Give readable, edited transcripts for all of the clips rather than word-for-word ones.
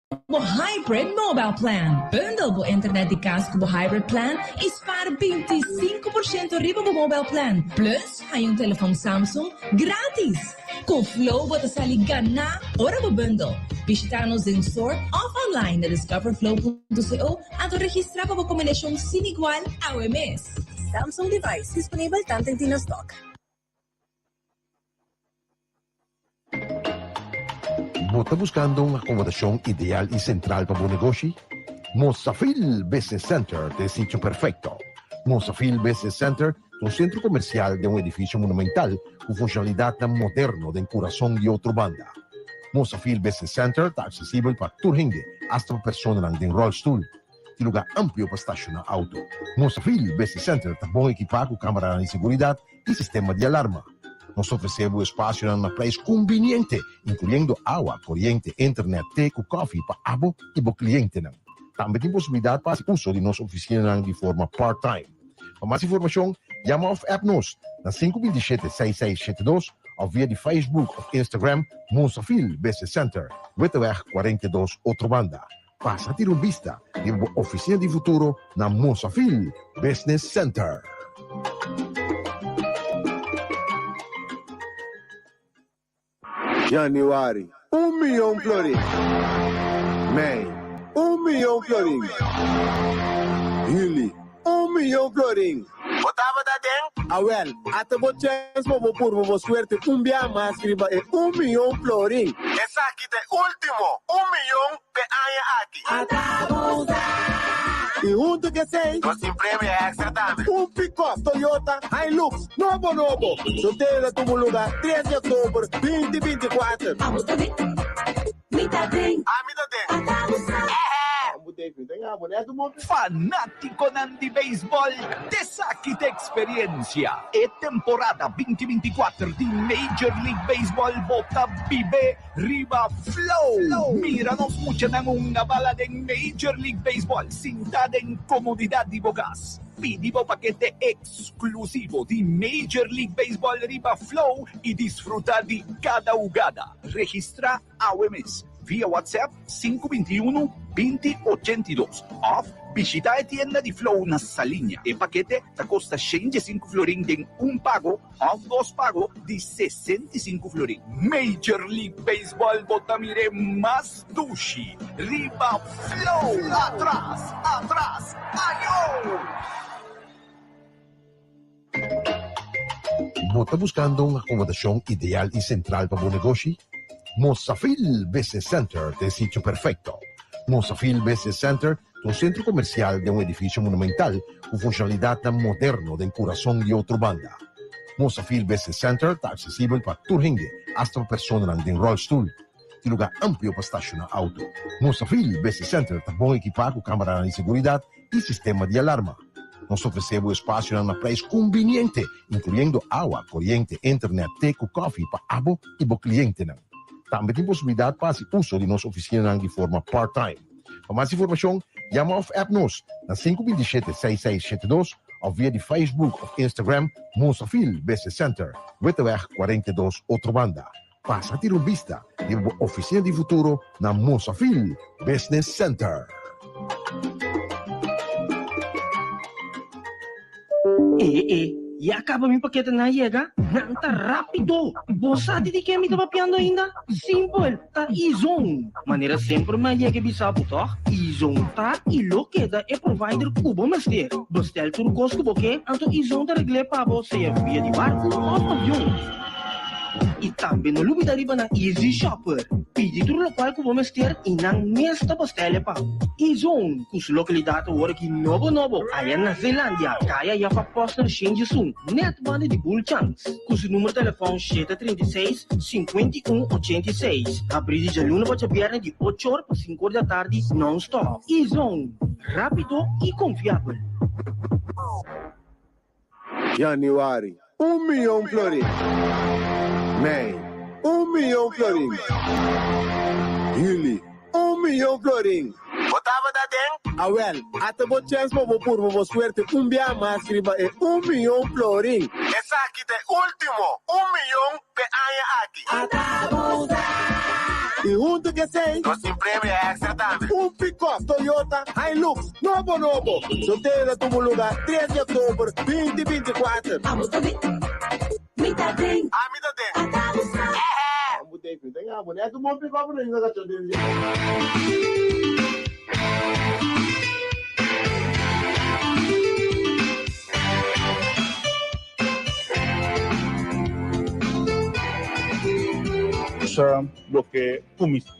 Bo Hybrid Mobile Plan. Bundel bo internet di kas ku bo Hybrid Plan i spar 25% riba bo mobile plan. Plus, haña un telefòn Samsung gratis! Ku Flow bo ta sali ganá ora bo bundel. Bishitá nos den store òf online na discoverflow.co anto registrá pa bo kombinashon sin igual awe mes. Samsung device disponibel tanten tin na stock. Bo ta buscando un acomodacion ideal y central pa bo negoshi? Mosafil Business Center ta e sitio perfecto. Mosafil Business Center ta un centro comercial den un edificio monumental cu funcionalidadnan moderno den curason di Otrobanda. Mosafil Business Center ta accesibel pa tur hende, hasta pa personanan den rolstoel. Tin lugar amplio pa staciona auto. Mosafil Business Center ta bon ekipa cu camaranan di seguridad y sistema di alarma. Nos ta ofrece bo espacionan na prijs cumbiniente, incluyendo awa, coriente, internet, te cu koffie pa abo y bo clientenan. Tambe tin posibilidad pa haci uso di nos oficinanan di forma part-time. Pa mas informacion, yama of app nos na 527 6672 of via di Facebook of Instagram Mosafil Business Center, Witteweg 42, Otrobanda. Pasa tira un bista riba bo oficina di futuro na Mosafil Business Center. Januari, un miyon florin. Mei, un miyon florin. Juli, un miyon florin. Bo tabata den? Awel, ata bo chèns pa bo purba bo suerte un bia mas riba e un miyon florin. Esaki ta e último un miyon p'e aña aki. Ata bo sa! I huntu ku esei. Nos tin premio èkstra tambe. Un pikòp Toyota Hilux nobo nobo. Sorteo ta tuma lugá tres di òktober 2024. Abo ta den? Mi ta den. Ami ta den. Ata bo sa! Fanátikonan di beisbòl, t'esaki ta eksperensia e temporada 2024 di Major League Baseball bo ta bibe riba Flow! Mira nos muchanan hunga bala den Major League Baseball sintá den komodidat di bo kas. Pidi bo pakete eksklusivo di Major League Baseball riba Flow i disfrutá di kada hugada. Registrá awe mes via WhatsApp 521 2082 òf bishitá e tienda di Flow na Saliña. E pakete ta kosta 105 florin den un pago òf dos pago di 65 florin. Major League Baseball bo ta mir'é mas dushi riba Flow! Atras, atras, ayo! Bo ta buscando un acomodacion ideal y central pa bo negoshi? Mosafil Business Center ta e sitio perfecto. Mosafil Business Center ta un centro comercial den un edificio monumental cu funcionalidadnan moderno den curason di Otrobanda. Mosafil Business Center ta accesibel pa tur hende, hasta pa personanan den rolstoel. Tin lugar amplio pa staciona auto. Mosafil Business Center ta bon ekipa cu camaranan di seguridad y sistema di alarma. Nos ta ofrece bo espacionan na prijs cumbiniente, incluyendo awa, coriente, internet, te cu koffie pa abo y bo clientenan. Tambe tin posibilidad pa haci uso di nos oficinanan di forma part-time. Pa mas informacion, yama of app nos na 527 6672 of via di Facebook of Instagram Mosafil Business Center, Witteweg 42, Otrobanda. Pasa tira un bista riba bo oficina di futuro na Mosafil Business Center. E e, ya caba mi paketenan a yega? Nan ta rapido! Bo sa di di ken mi ta papiando ainda? Simpel, ta E-Zone! Manera semper mi a yega e bisa bo tòg? E-Zone ta i lo keda e provider ku bo mester. Bestel tur kos ku bo ke, anto E-Zone ta regl'é pa bo sea via di barku òf avion. I tambe no lubida riba nan Easy Shopper. Pidi tur lokual ku bo mester i nan mes ta bastele pa bo. E-Zone, ku su lokalidat awor aki nobo nobo aya na Zeelandia, kaya Jaffa Posner 101, nèt banda di Bulchans. Ku su numero telefòn 736, 51, 86. Habrí di djaluna pa djabièrnè di ocho or pa sinku or di atardi nòn-stòp. E-Zone, rápido i konfiabel. Januari, un miyon florin. Mei, un miyon florin. Juli, un miyon florin. Bo tabata den? Awel, ata bo chèns pa bo purba bo suerte un bia mas riba e un miyon florin. Esaki ta e último un miyon p'e aña aki. Ata bo sa! I huntu ku esei, Nos tin premio extra tambe. Un pick-up Toyota Hilux nobo nobo. Sorteo ta tuma luga tres di oktober binti 24. Abo ta den, mi ta den. Ami ta den. Ata bo sa. Usa loke kuminsá.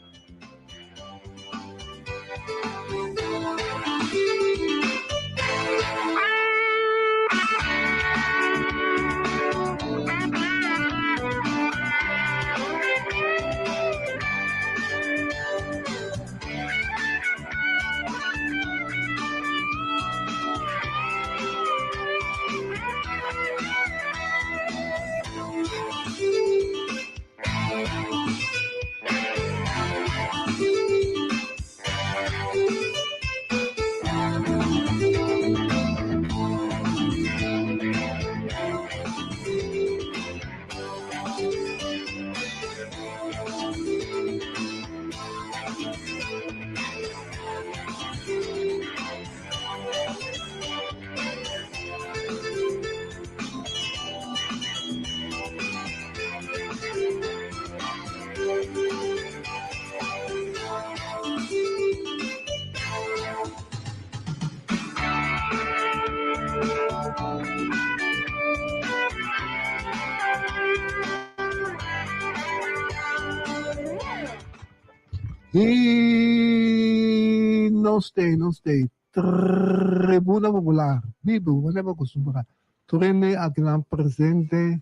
I nos t'ei, nos t'ei. Tribuna Popular, bibu, manera bo acostumbrá. Tur hende akinan presente,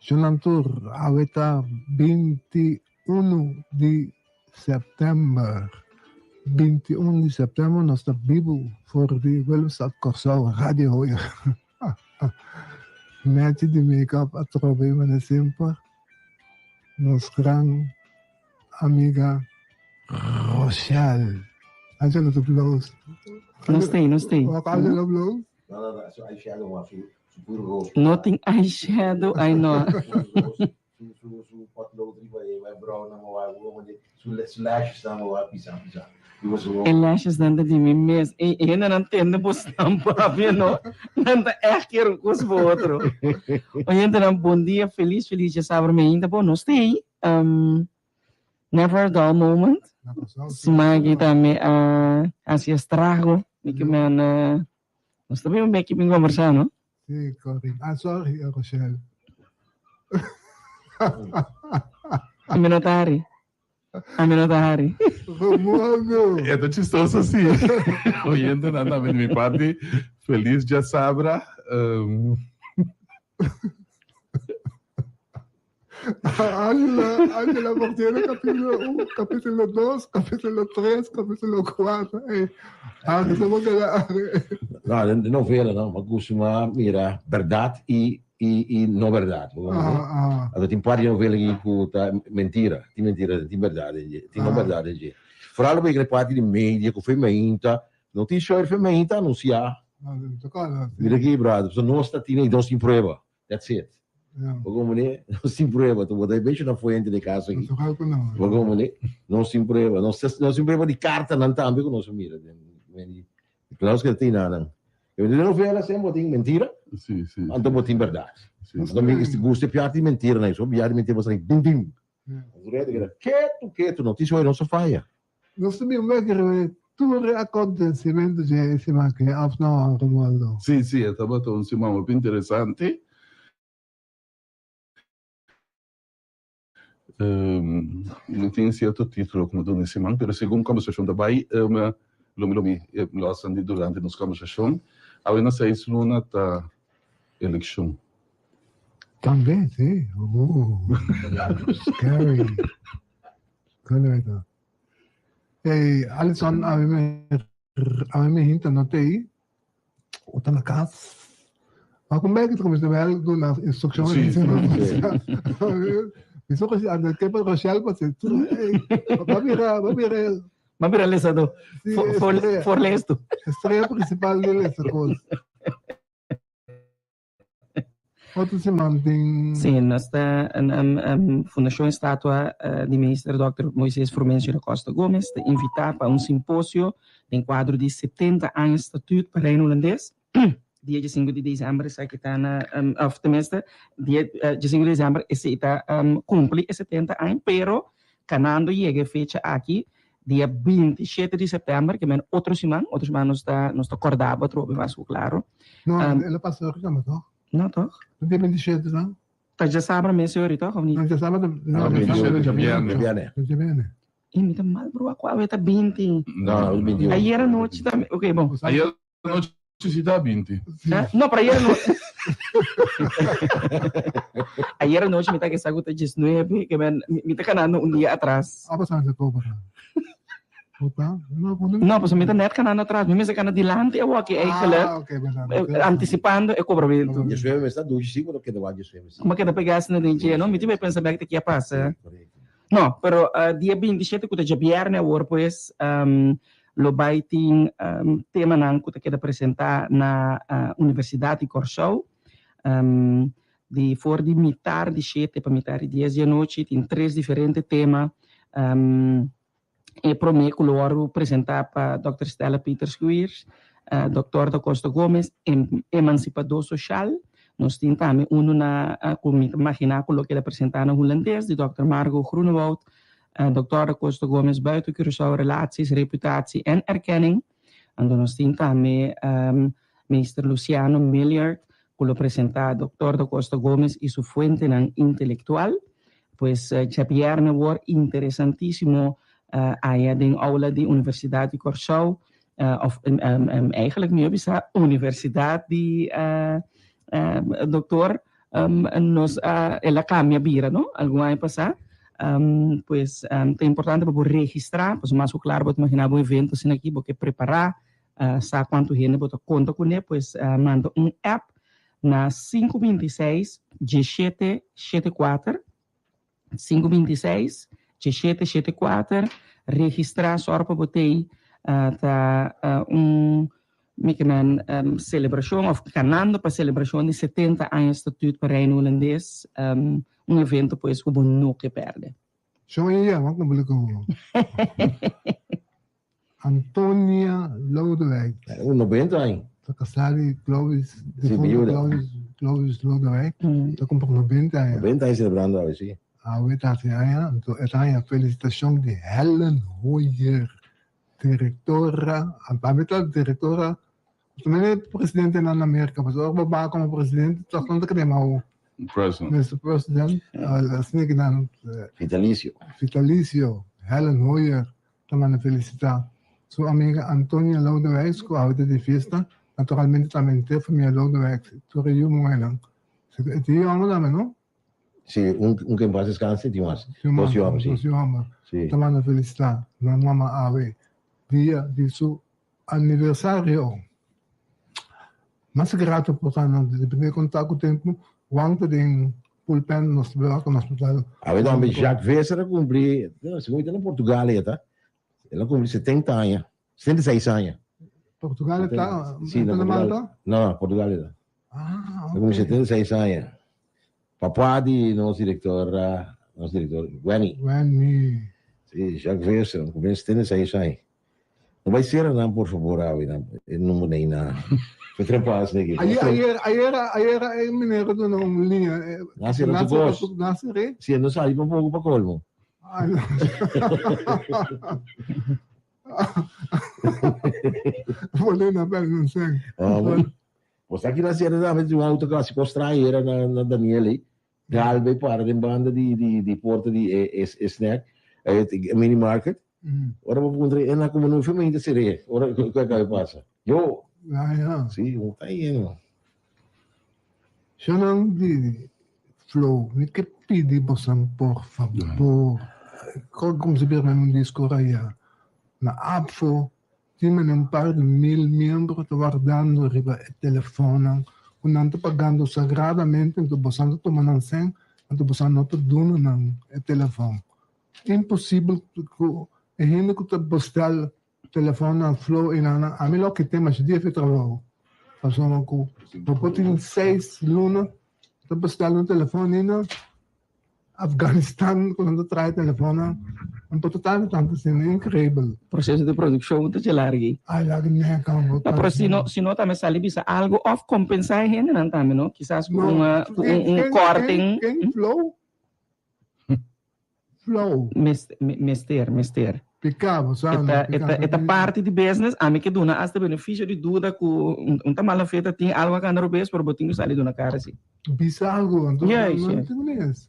Jonan tur, awe ta 21 di sèptèmber. 21 di sèptèmber nos ta bibu for di Willemstad, Kòrsou, Radio Hoyer. Mèchi di make-up atrobe manera semper, nos gran Amiga Rochelle. Angelo ta bloos. Nos tin, nos tin. Wak Angelo bloos? No, no, no, su eyeshadow man, su, su puro roos. No tin eyeshadow, ay no. Su, su, su potlood riba e eyebrow nan wak, su, su lashes nan wak pisa, pisa. E lashes nan ta di mi mes. E hendenan tende bosnan papia no. Nan ta ègt kier un kos pa otro. Oyentenan bon dia, felis felis djasabra mi ainda bon nos ta ei. Never a dull moment. Sma aki tambe a hasi estrago. Mi ke men nos ta bin beki bin kombersá no. Sí, Corinne. Ah, sorry, Rochelle. Mi no ta hari. Ami no ta hari. Romualdo. E ta chistoso si. Oyentenan tambe di mi parti, feliz djasabra. Um. Angela, Angela Mortier, capítulo 1, capítulo 2, capítulo 3, capítulo 4. Ey, ah, se bo queda. No, de novela no, ma gusto ma mira berdad y y y no berdad. Ah, ah. Anto tin par di novela aki ku ta mentira, tin mentira, tin berdad den dje, tin no berdad den dje. Vooral op e parti di media ku fe meinta, no tin show fe meinta anunsia. Mira aki brother, pasobra nos ta tin nos tin prueba. That's it. Bo komprende? Nos tin prueba. Bo ta becho na fuente di kaso aki. Bo komprende? Nos tin prueba. Nos nos tin prueba di kartanan tambe ku nos a mira. Claro ku tin nan. E di novela sem bo tin mentira. Si, si. Anto bo tin berdad. Anto mi gusta e piar di mentira na eso. Piar di mentira bo sa dim dim. Ketu ketu no tin soe no sa faya. Nos ta bin wek riba tur e akontesimentu dje e siman aki, òf no, Romualdo? Sí, sí, e tabata un siman hopi interesante. No tin sierto título ku mi duna e siman, pero segun kòmbersashon ta bai, lo mi lo mi lòs nan di durante nos kòmbersashon. Awe na seis luna ta elekshon. Tambe, sí. Ooh, scary. Correcto. Hey, Alison, a mi me, a mi me hinta no te o ta na cas. Maar kom bij het wel doen als instructie. Sí, sí, sí. Mi so kasi anda ke pa Rochelle pa se. Hey, va mira, va mira. Va mira lesado. Sí, For, estrella. for lees tu. Estrella principal de esa cosa. Otro siman tin. Sí, nos ta Fundashon Estatua di Minister Dòkter Moises Frumencio da Costa Gomez ta invitá pa un simposio den kuadro di 70 aña Statuut pa Reino Hulandes. Dia diesinku di desèmber esaki ta na òf tenminste dia diesinku di desèmber esei ta kumpli e 70 aña pero kanando yega e fecha aki Dia 27 di september, ke men otro siman, otro siman nos ta, nos ta kòrda bo atrobe mas ku klaro. No, el a pasa ora kaba tòg? No tòg? No dia 27 no? Ta djasabra mes yori tòg òf ni? No, djasabra ta, no, djasabra djabièrnè. Djabièrnè. Djabièrnè. E mi ta mal brua ku awe ta 20. No, awe ta 21. Ayer anochi tambe, oké bon. Ayer anochi si ta 20. No, pero ayer anochi. Ayer anochi mi ta kesa ku ta 19, ke men mi ta kanando un dia atras. A pasa antes kobra. Ota? No, no, pasobra mi ta net kanando atras. Mi mester kana dilanti awoki eigenlijk. Ah, oké, berdad. Anticipando e kobramentu. 19 mester dushi si, bo ta keda wak 19 si. Kuma keda pega asina den dje, no? Mi tin bai pensa bek ta ke a pasa. Korekto. No, pero dia 27 ku ta djabièrnè awor pues, Lo bai tin temanan ku ta keda presentá na Universidat di Kòrsou. Di for di mitar di shete pa mitar di dies di anochi tin tres diferente tema. E promé ku lo wòrdu presentá pa dòkter Stella Pieters Kwiers, dòkter Da Costa Gomez, Emansipadó Soshal. Nos tin tambe unu na ku mi ta maginá ku lo keda presentá na hulandes di dòkter Margo Groenewoud. Dòkter Da Costa Gomez buiten Curaçao relaties, reputatie en erkenning. Anto nos tin tambe Meester Luciano Milliard ku lo presentá Dòkter Da Costa Gomez i su fuentenan intelectual. Pues djabièrnè wor interesantísimo aya den aula di Universidat di Kòrsou òf eigenlijk mihó bisa Universidat di Dòkter Nos a, el a cambia bira, no? Algun aña pasá. Pues ta importante pa bo registrá, pasobra mas ku klaru bo ta imaginá bo evento asina aki, bo ke prepará, sa kuantu hende bo ta konta kuné, pues manda un app na 526 17 74. 526 1774 registrá sòru pa bo tei ta un mi ke men selebrashon òf kanando pa selebrashon di 70 aña Statuut pa Reino Hulandes un evento pues ku bo no ke pèrdè. Shon e yama kumpli ku Antonia Lodewijk. Un 90 aña. Ta kasá di Clovis, difunto Clovis, Clovis Lodewijk. Ta kumpli 90 aña. 90 aña selebrando awe, si. Awe ta hasi aña, anto e ta haña felisitashon di Helen Hoyer, direktora, awe ta direktora, tambe e presidentenan na Merka, pasobra ora bo baha komo presidente tòg nan ta kere yama bo President. Mister President, asina ki nan. Vitalicio. Vitalicio, Helen Hoyer. Ta manda felicita su amiga Antonia Lodewijks cu awe ta di fiesta. Naturalmente tambe henter famia Lodewijks, tur e yu muhernan. E tin yu homber tambe, no? Si, un un ke en paz descanse, tin mas. Dos yu homber, si. Dos yu homber. Si. Ta manda felicita nan mama awe, dia di su aniversario. Mas grato por ta nan di conta cu tempo Juan ta den Pulpen nos ta bira ku nos hotel. Awe tambe Jacques Visser a cumpli, segun mi ta na Portugal e ta, el a cumpli 70 aña, 76 aña. Portugal e ta? Si, na Portugal. No, Portugal e ta. Ah, ok. El a cumpli 76 aña. Papa di nos director, nos director Wenny. Wenny. Si, Jacques Visser a cumpli 76 aña. No bai sera nan por favor awe nan e number nei na Fe trempas negi. Ayer ayer ayer ayer e meneer a duna un liña. Nan sera tu kos. Nan sera. Si e no sali tampoco pa colmo. Volé na bel non sen. Bo sa kila sera tambe di un auto kasi kos trae era na Daniel ei. Dal bay para den banda di di di porta di e e e snack, e e mini market. Ora bo puntra e na como no fe mainta seré, ora cu cu acaba pasa. Yo. Ah, ya. Sí, un ta yendo. Shonan di Flow, mi ke pidi bosan por fabor, como si bira un disco raya na ABVO Tin mene un par di mil miembro ta wardando riba e telefonnan ku nan ta pagando sagradamente, anto bosan ta tuma nan sen, anto bosan no ta duna nan e telefon. Imposibel ku e hende ku ta bestel telefon na Flow i nan, ami loke tin masha dia fi trabou, pasobra ku bo por tin seis luna. Ta bestel un telefon nina Afghanistan ku nan ta trae telefonnan. Nan por ta tantu tantu asina, increíbel. Proseso di produkshon ta dje largi. Ay laga neka un No, pero si no, si no tambe sali bisa algo of kompensá e hendenan tambe, no? Kisas ku un, ku un, un korting. Ken flow? Flow. Mester, mester. Pica, bo sa, no? E ta, e ta parti di business. Ami ke duna hasta beneficio di duda ku un ta mala fe ta tin algo a kanda robes, pero bo tin ku sali duna kara si. Bisa algo, anto no tin mes.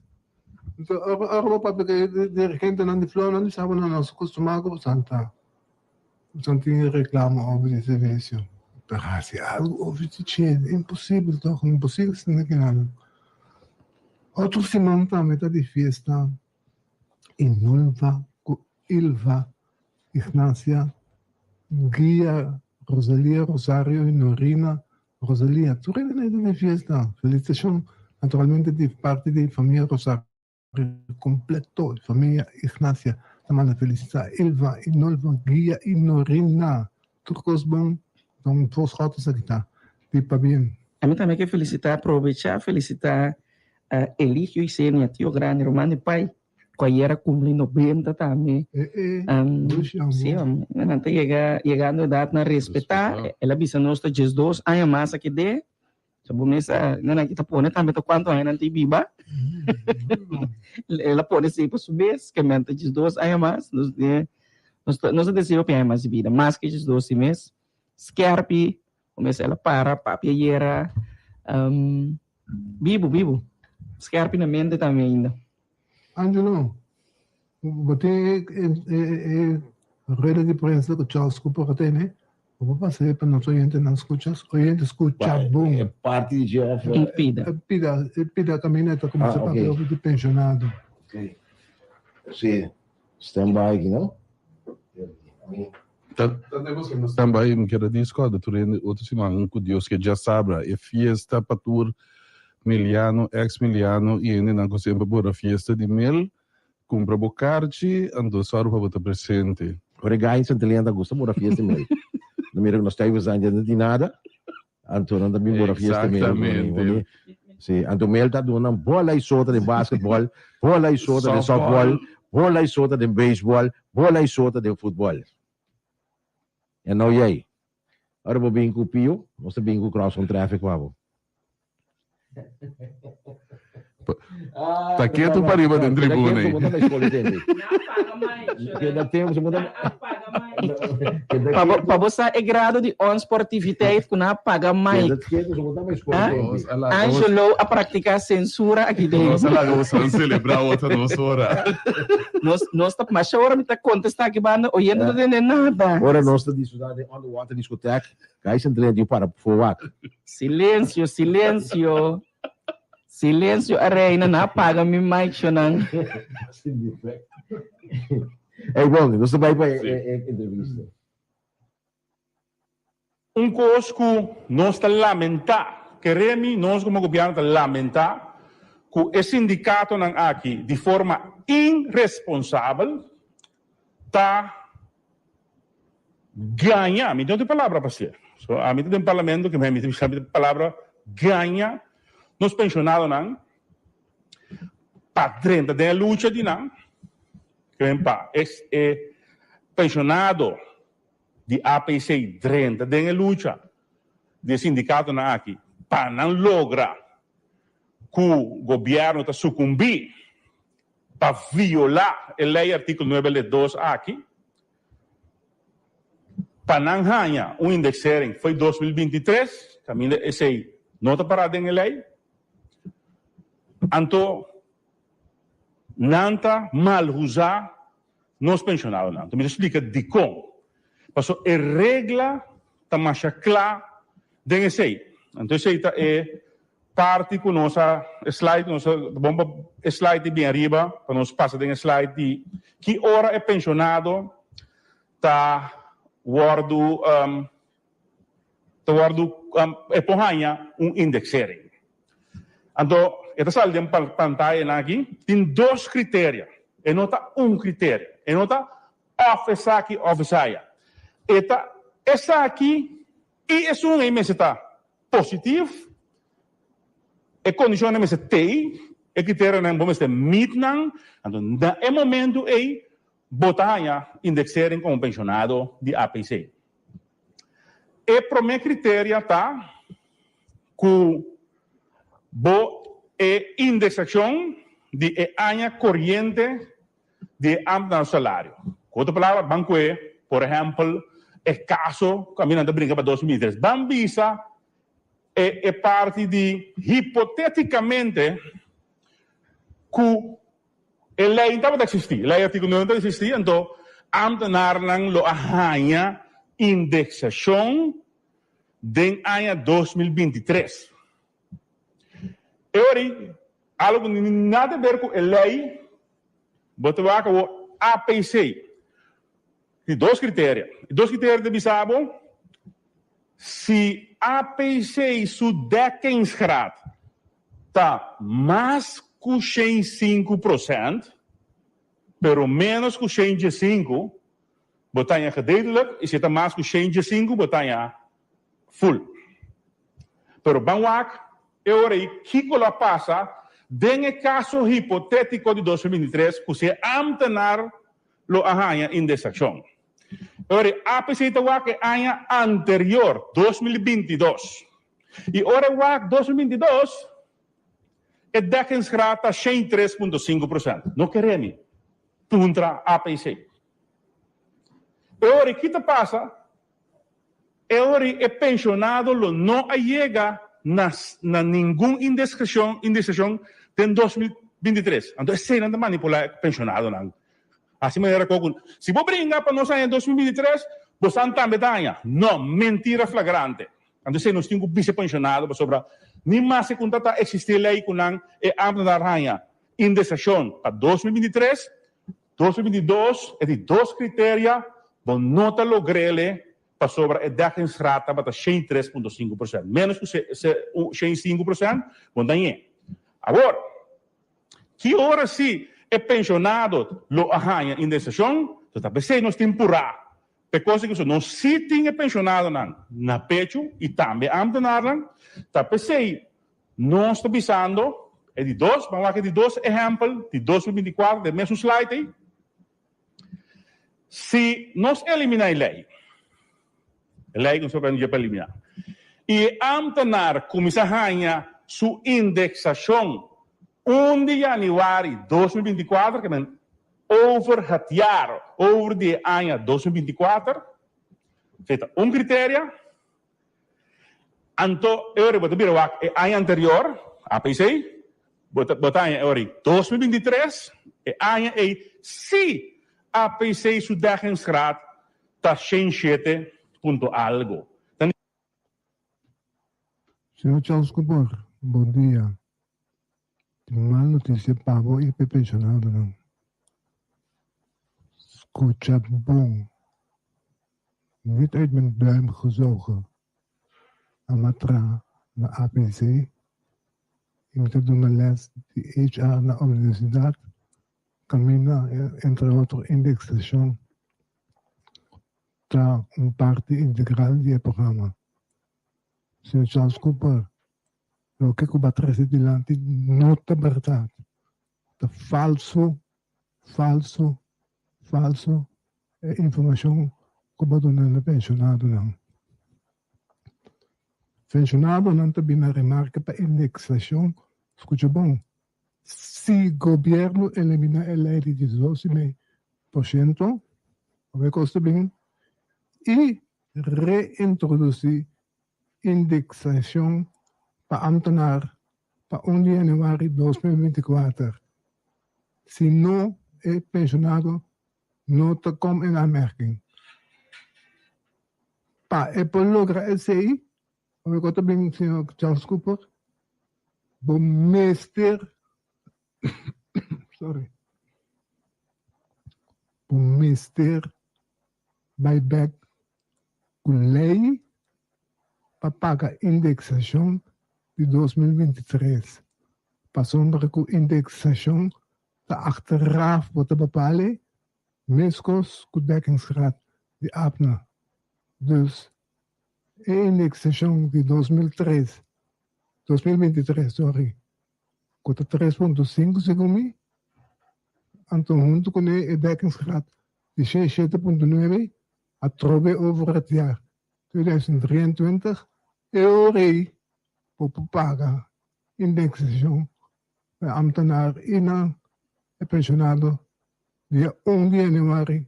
Anto ora, ora bo papia ku e dirigentenan di Flow, nan di sa bo no, nos kustumá ku bo santa. Bo san tin reklamo over di servisio. Pero hasi algo over di dje, imposibel toch, imposibel esaki kinan. Otro siman tambe ta di fiesta Inulva ku Ilva, Ignacia, Guia, Rosalia, Rosario i Norina, Rosalia, tur hende ta den e fiesta. Felicitacion naturalmente di parti di famia Rosario completo, famia Ignacia ta manda felicita Ilva, Inulva, Guia i Norina. Tur cos bon, don voorschot esaki ta di pabien. Ami tambe ke felicita, aprovecha felicita Eligio Isenia, tio grandi, ruman di pai, ku ayer a kumpli 90 tambe. Sí, nan ta yega, yegando edatnan respetá. El a bisa nos ta 12 aña mas a ked'é. So bo mes a, nan aki ta pone tambe ta kuantu aña nan tin biba. El a pone esei pa su mes, ke men ta 12 aña mas. Nos, nos ta, nos ta desea hopi aña mas di bida, mas ke 12 si mes. Skerpi, bo mes el a para, papia ayera. Bibu, bibu. Skerpi na mente tambe ainda. Angelo, bo tin e rueda di prensa ku Charles Cooper a tene? Bo por pasa e pa nos oyentenan skucha? Oyente skucha bon. E parti di dje of? Un pida. E pida, e pida kaminda e ta kuminsá papia over di penshonado. Ok. Si, stand by aki no. Ta ta stand by mi kier a disco tur hende otro siman ku Dios ke djasabra e fiesta pa tur miliano ex miliano i hendenan ku semper bora fiesta di mel kumpra bo karchi anto sòru pa bo ta presente. Ora e gai Santa Elena ta gusta bora fiesta di mel no mira ku nos Stuyvesant ya no tin nada anto nan ta bin bora fiesta di mel Exactamente. Si anto mel ta duna nan bola i sota den basketball bola i sota den softball bola i sota den baseball Bola y sota den futbol. En nou jij. Ora bo bin cu Pio, nos ta bin cu cross on traffic pa bo. Ta ketu pa riba den tribuna ei. Keda tempo, se muda. Pa bo, pa bo sa e grado di onsportiviteit ku nan a paga Mike. Angelo a praktiká sensura aki den. Nos a laga boso selebrá otro nos ora. Nos, nos ta, masha ora mi ta kontestá aki banda, oyente no ta tende nada. Ora nos ta disfrutá den underwater discotheque, guys en tren di para for wak. Silencio, silencio. Silencio a reina, nan a paga mi mic shonan. Ey bon, nos ta bai pa e entrevista. Un kos ku nos ta lamentá, kere mi nos komo gobièrnu ta lamentá ku e sindikatonan aki di forma iresponsabel ta gaña, mi no tin palabra pa ser, so ami ta den parlamento ke mi ta bisa mi palabra gaña nos penshonadonan pa drenta den e lucha di nan, ke pa e penshonado. di APC drenta den e lucha di e sindikatonan aki pa nan logra ku gobièrnu ta sukumbí pa violá e lei artíkulo nuebe le dos aki pa nan haña un indexering fo'i 2023 kaminda esei no ta pará den e lei anto nan ta malhuzá Nos penshonadonan. Mi ta splika dikon. Pasobra e regla ta masha kla den esei. Anto esei ta e parti ku nos a, e slide ku nos a, ta bon pa e slide di bin ariba pa nos pasa den e slide di ki ora e penshonado ta wòrdu ta wòrdu e por haña un indexering. Anto e ta sali den pantayanan aki, tin dos kriteria, e no ta un kriteria, e no ta òf esaki òf esaya. E ta esaki i esun ei mester ta positif. E kondishonnan mester t'ei, e kriterionan bo mester meet nan, anto na e momentu ei bo ta haña indexering komo penshonado di APC. E promé kriteria ta ku bo e indexashon di e aña koriente di e ámtenar su salario. Ku otro palabra, ban kue, por ehèmpel, e kaso ku ami nan ta brinka pa 2023. Ban bisa e e parti di hipotéticamente ku e lei tabata eksistí, e lei artíkulo 9 tabata eksistí, anto ámtenarnan lo a haña indeksashon den aña 2023. E ora ei, algu ku no tin nada ber ku e lei, bo ta wak awor APC. Tin dos kriteria. E dos kriteria ta bisa bo si APC su dekkingsgraad ta mas ku 105 prosènt, pero ménos ku 105, bo ta haña gedeeltelijk, i si e ta mas ku 105, bo ta haña full. Pero ban wak e ora ei kiko lo a pasa den e kaso hipotétiko di 2023 ku si e ámtenar lo a haña indexashon. E ora ei APC ta wak e aña anterior, 2022. I ora e wak 2022, e dekkingsgraad ta 103.5%. No kere mi puntra APC. E ora ei ki ta pasa? E ora ei e penshonado lo no a yega na na ningun indexashon indexashon den 2023. Anto eseinan ta manipulá e penshonadonan. Hasi manera ku si bo bringa pa nos aña 2023, bosan tambe ta haña. No, mentira flagrante. Anto esei nos tin ku bisa e penshonado pasobra ni maske ku ta ta eksistí lei ku nan e ámtenar haña indexashon pa 2023, 2022 e di dos kriteria bo no ta logr'ele pasobra e dekkingsgraad tabata 103.5%, ménos ku 105% bo no ta hañ'é. Awor, ki ora si e penshonado lo a haña indexashon? Ta p'esei nos tin purá p'e kos di ku nos si tin e penshonadonan na pechu i tambe ámtenarnan. Ta p'esei nos ta bisando e di dos, ban wak e di dos ehèmpel di 2024 den mesun slide ei. Si nos eliminá e lei, e lei ku nos ta papia dje pa eliminá, i e ámtenar kuminsá haña su indeksashon un di yanüari 2024, ke men over het jaar, over di e aña 2024, esei ta un kriteria. Anto e ora bo ta bira wak e aña anterior, APC, bo ta bo ta haña e ora ei 2023, e aña ei si APC su dekkingsgraad ta 107 punto algo. Ta Señor Charles Cooper, bon dia. Tin mal noticia pa bo y p'e pensionadonan. Scucha bon. Niet uit mijn duim gezogen. Ami a traha na APC y mi ta duna les di HR na universidad caminda entre otro indexacion ta un parti integral di e programa. Señor Charles Cooper, loke cu bo a trece dilanti no ta berdad. Ta falso, falso, falso e informacion cu bo duna na pensionadonan. Pensionadonan ta bini na remarke pa indexacion, scucha bon, si gobierno elimina e ley di 12,5%, awe cos ta bin, y reintroduci indexacion pa ambtenaar pa 1 di januari 2024, si no e pensionado no ta kom in aanmerking. Pa e por logra esei, ora ku ta bin señor Charles Cooper, bo mester sorry, bo mester bai bek ku lei pa paga indeksashon di 2023, pasobra ku indeksashon ta achteraf bo ta bepal'e meskos ku dekkingsgraad di APNA. Dus e indeksashon di 2003. 2023, sorry, ku ta 3.5 segun mi, anto huntu kuné e dekkingsgraad di 7.9 atrobe over het jaar 2023, e ora ei bo por paga indexacion pa e ambtenaar i na e pensionado dia un di januari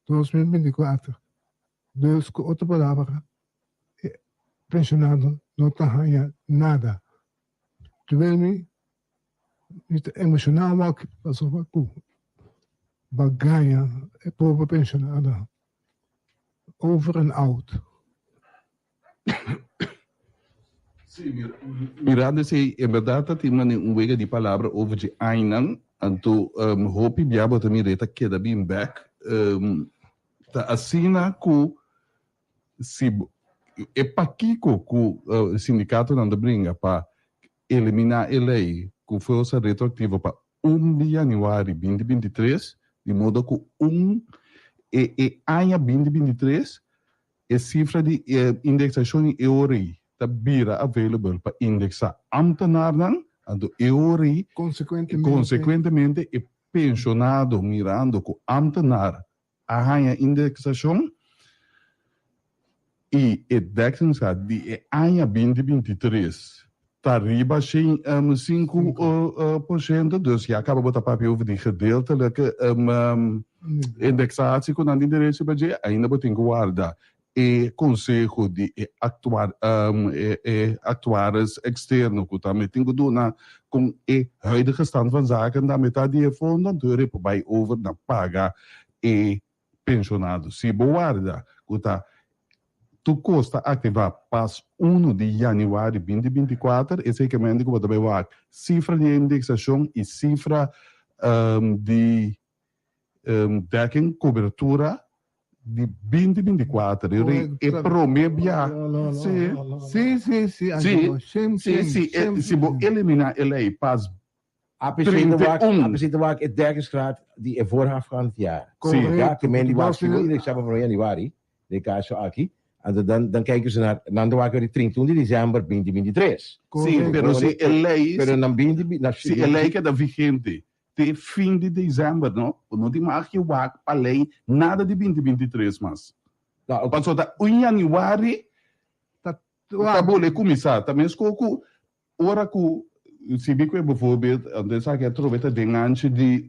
2024. Dus ku otro palabra e pensionado no ta haña nada. Terwijl mi mi ta emociona awor pasobra ku bo a gaña e pober pensionado. Over and out. Sí, mirando esei, en berdad ta tin mane un wega di palabra over dje ainan, anto hopi bia bo ta mira e ta keda bin bek. Ta asina ku si e pakiko ku sindikatonan ta bringa pa eliminá e lei ku forsa retroaktivo pa un di yanüari binti binti tres, di modo ku un e e aña binti binti tres e sifra di indeksashon di e ora ei ta bira available pa indeksá ámtenarnan, anto e ora ei konsekuentemente e penshonado mirando ku ámtenar a haña indeksashon i e dekkingsgraad di e aña binti binti tres ta riba sinku por shento, dus ya kaba bo ta papia over di gedeeltelijke indexatie ku nan tin derecho pa dje, ainda bo tin ku warda e konseho di e e aktuaris eksterno ku tambe tin ku duna kon e huidige stand van zaken tambe ta di e fondo, anto e por bai over na paga e penshonado. Si bo warda ku ta tur kos ta aktivá pas unu di yanüari binti 24, esei ke mende ku bo ta bai wak sifra di indeksashon i sifra di Dekking cobertura di binti 24 e prome bia si Si si si si si si e si bo elimina e ley pas 31. APC ta wak e dekkingsgraad di e voorafgaand jaar. Si. Ja, ke men di wak si bo indexá pa prome januari, den e caso aki, anto dan dan kijken ze naar, nan ta wak di 31 di december 2023. Si, pero si e ley Pero nan binti, si e ley keda vigente Te fin di december no, bo no tin mag ke wak pa ley nada di binti 23 mas. Pasobra ta un januari ta bole cuminsa. Ta mesco cu ora cu si mi cu e bijvoorbeeld, anto esaki atrobe ta den anchi di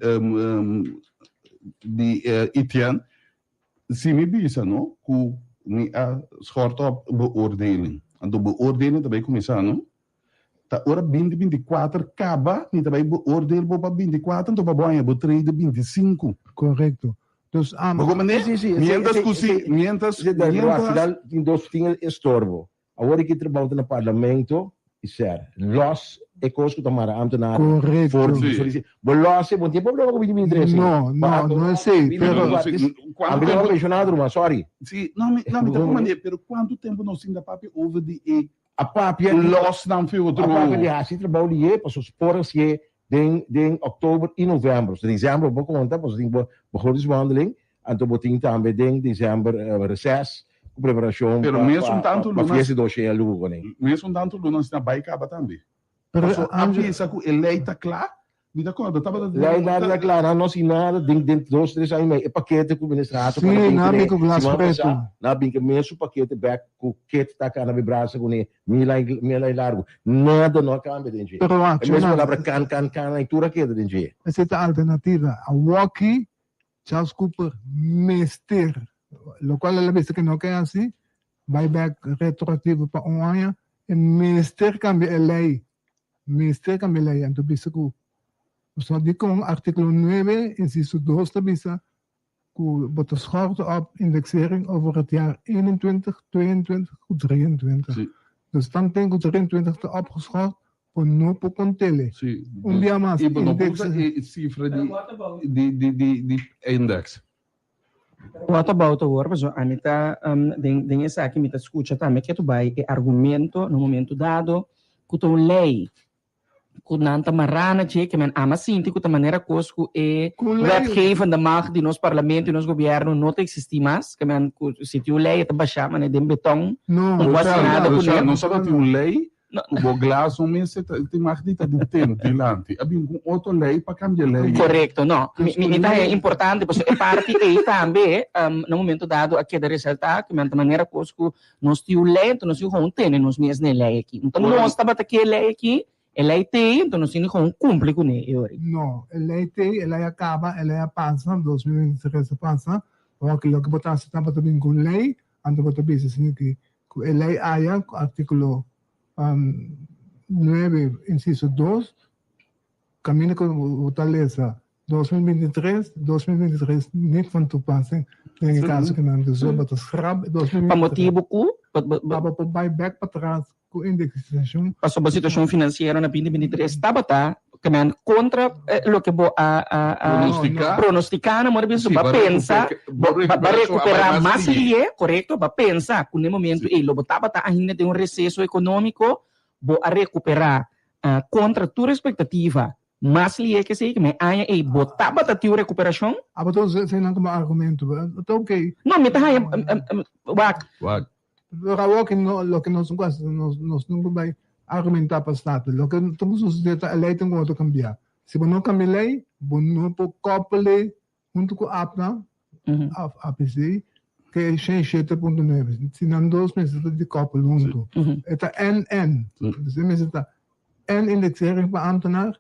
di Etienne, si mi bisa no cu mi a schort op beoordeling, anto beoordeling ta bay cuminsa no. Ta ora binti 24 kaba, mi ta bai beoordeel bo pa 24, anto pa bo haña bo trede 25. Korekto. Dus am. Bo komprendé? Sí, sí, Mientras ku si, mientras, Sí, pero mientras. al final tin dos tin estorbo. Awor ki trabou ta na parlamento i ser los e kos ku ta mara ambtenaar Korekto. for di Sí. solisi. Bo los e, bo no tin problema ku binti 23 sí. No, Pa no, no esei, binti pero. No, no, 24 sí, is kuantu ami no tempu. pensionado ruman, sorry. Sí, no, mi, no, mi ta komprendé, pero kuantu tempu nos tin ta papia over di e A papia di. Los nan fi otro. A papia di hasi trabou di ye pasobra por hasié den den oktober i novèmber. So desèmber bo por konta pasobra tin bo begrotingsbehandeling anto bo tin tambe den desèmber reses ku preparashon Pero pa mesun tantu pa lunas. fiesta di doshe alugu kuné. Mesun tantu lunas na bai kaba tambe. Pero Paso a bisa ku e lei ta kla, mi ta kòrda tabata den Lei nada ta kla, nan no si nada den den dos tres aña mei e pakete ku minister Hato Sí, kòrda bin nan kuné bin ku glas siman pretu. pasá, nan a bin ku e mesun pakete bèk ku ket ta kana bi brasa kuné mil aña mil aña largu. Nada no a kambia den dje. Pero wak, E mes Chona, palabra kan kan kan ai tur a keda den dje. Esei ta alternativa. Awoki Charles Cooper mester, lokual el a bisa ku no ke hasi, bai bek retroactivo pa un aña, e mester cambia e ley, mester cambia e ley, anto bisa cu so dicon articulo 9 inciso 2 ta bisa cu bo ta schort op indexering over het jaar 21, 22 cu 23. Sí. Dus tanten cu 23 ta opgeschort, bo no por contele. Sí. Un bia mas, I bo no por index. usa e cifra di, di, di, di, di index. What about awor? Pasobra ami ta den den esaki mi ta skucha tambe ketu bai e argumento na un momento dado ku ta un lei ku nan ta mará na dje ke men ama sinti ku ta manera kos ku e wetgevende macht di nos parlamento i nos gobièrnu no ta eksistí mas ke men ku si tin un lei e ta bashá manera den beton No, un kuasi nada kuné. Nos tabata tin un lei. Ku bo glas no mester ta tin mag di ta di tent dilanti. A bin ku un otro lei pa kambia lei. Korekto, no. Mi mi ta haña importante pasobra e parti ei tambe na momento dado a keda resaltá ku men ta manera kos ku nos tin un lei, enton nos tin gewoon tene nos mes na e lei aki. Enton nos tabata ke e lei aki, e lei t'ei, enton nos tin di gewoon kumpli kuné e ora ei. No, e lei t'ei, e lei a kaba, e lei a pasa, 2023 a pasa, awor ki loke bo ta hasi tabata bin ku un lei, anto bo ta bisa asina ki Ku e lei aya, ku artíkulo nuebe, insiso dos, kaminda ku bo ta lesa 2023, 2023 nit van toepassing den e kaso ku nan dus bo ta schrap e 2023. Pa motibu ku? Pa bo por bai bèk patras ku indeksashon. Pasobra bo situashon finansiero na 2023 tabata Ke men kontra loke bo a pronostika na mora bisa bo a pensa bo a rekupera mas lihe, korekto, bo a pensa ku na e momento ei lo bo tabata ainda den un reseso ekonómiko, bo a rekupera kontra tur espektativa mas lihe ke esei, ke men aña ei bo tabata tin un rekuperashon. Abo ta usa eseinan komo argumento, ta oke. No, mi ta haña, wak. Pero awor ki no, loke nos no hasi, nos, nos no por bai argumentá pa Staten. Loke ta por sucedé ta e lei tin ku otro kambiá. Si bo no kambia e lei, bo no por koppel'é huntu ku APNA, òf APC, ku e 67.9. Si nan dos mester ta di koppel huntu. E ta en-en. Dus e mester ta en indexering pa ambtenaar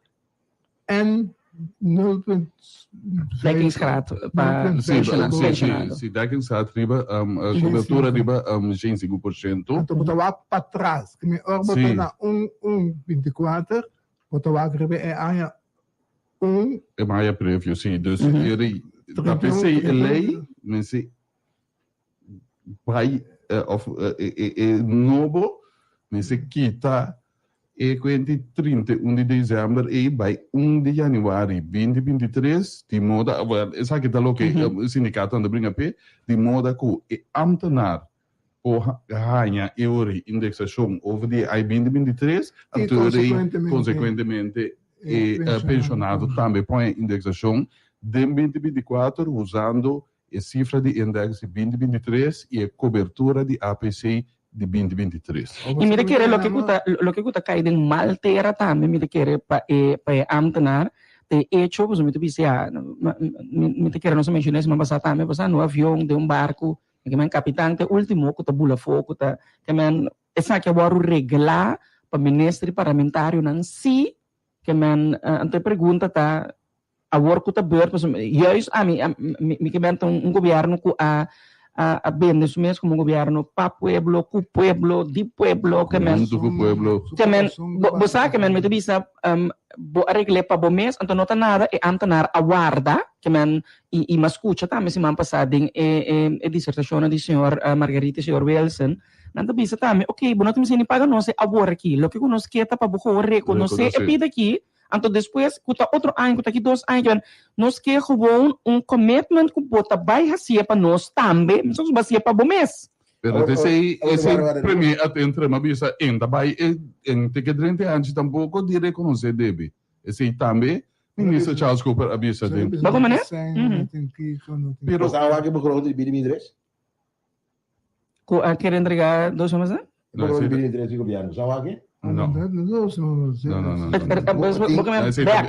En 0.5. Dekkingsgraad pa pensionado. Si, dekkingsgraad riba cobertura riba 65%. Anto bo ta wak patras. Ki mi ora bo ta na un un binticuater, bo ta wak riba e aña un. E aña previo, si. Dus ta pesey e ley mester bai of e nobo mester kita e kuenti 31 di december ei bai 1 di januari 2023 di moda well esaki ta loke sindikatonan ta bringa p'e di moda ku e ambtenaar por haña e ora e indeksashon over di e ai 2023 anto e ora ei konsekuentemente e penshonado tambe por haña indeksashon den 2024 usando E sifra di indeks di 2023 i e kobertura di APC di 2023. I mi ta kere loke ku ta loke ku ta kai den mal tera tambe mi ta kere pa e pa e ambtenaar ta e echo pasobra mi ta bisa ya mi mi ta kere nos a menshoná e siman pasá tambe pasá no avion den un barku ke men kapitan ta e ultimo ku ta bula afó ku ta ke men esaki a wòrdu reglá pa minister i parlamentarionan si ke men anto e pregunta ta Awor ku ta beurt pasobra juist ami mi ke benta un gobierno ku a a bende su mes komo un gobierno pa pueblo, ku pueblo, di pueblo, ke men Huntu ku pueblo. Ke men bo sa ke men mi ta bisa bo a regl'é pa bo mes anto no ta nada e ambtenaar a warda ke men i i mi a skucha tambe siman pasá den e e disertashonnan di señor Margarita i señor Wilson nan ta bisa tambe ok bo no ta mester ni paga nos e awor aki loke ku nos ke ta pa bo gewoon rekonosé e pida aki Anto despues ku ta otro aña, ku ta ki dos aña, kiben, nos ke gewoon un commitment ku bo ta bai hasié pa nos tambe, meskos ku bo hasié pa bo mes. Pero esei, esei premier a entra, mi a bisa, en ta bai en te ke drenta e anchi tampoco di reconoce debe. Esei tambe Minister Charles Cooper a bisa den. Bo como ne? Pero. Bo sa wak e begroting di bini bini tres? Ku a kere entrega dos aña pasá? E begroting di bini tres di gobierno, sa wak e? No. No, no, no.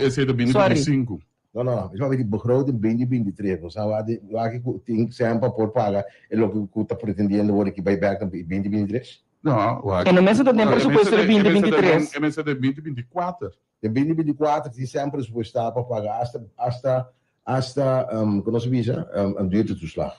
Esei ta bini Sorry. bini sinku. No, no, no. Esaki di begroting bini bini tres. Bo sa wak di wak e ku tin semper por paga e loke ku ta pretendiendo wor aki bai bek na bini bini tres? No, wak. E no mester ta den presupuesto di bini bini tres. E mester ta den bini bini kuater. Den bini bini kuater tin semper presupuestá pa paga hasta hasta hasta ku nos a bisa un duurtetoeslag.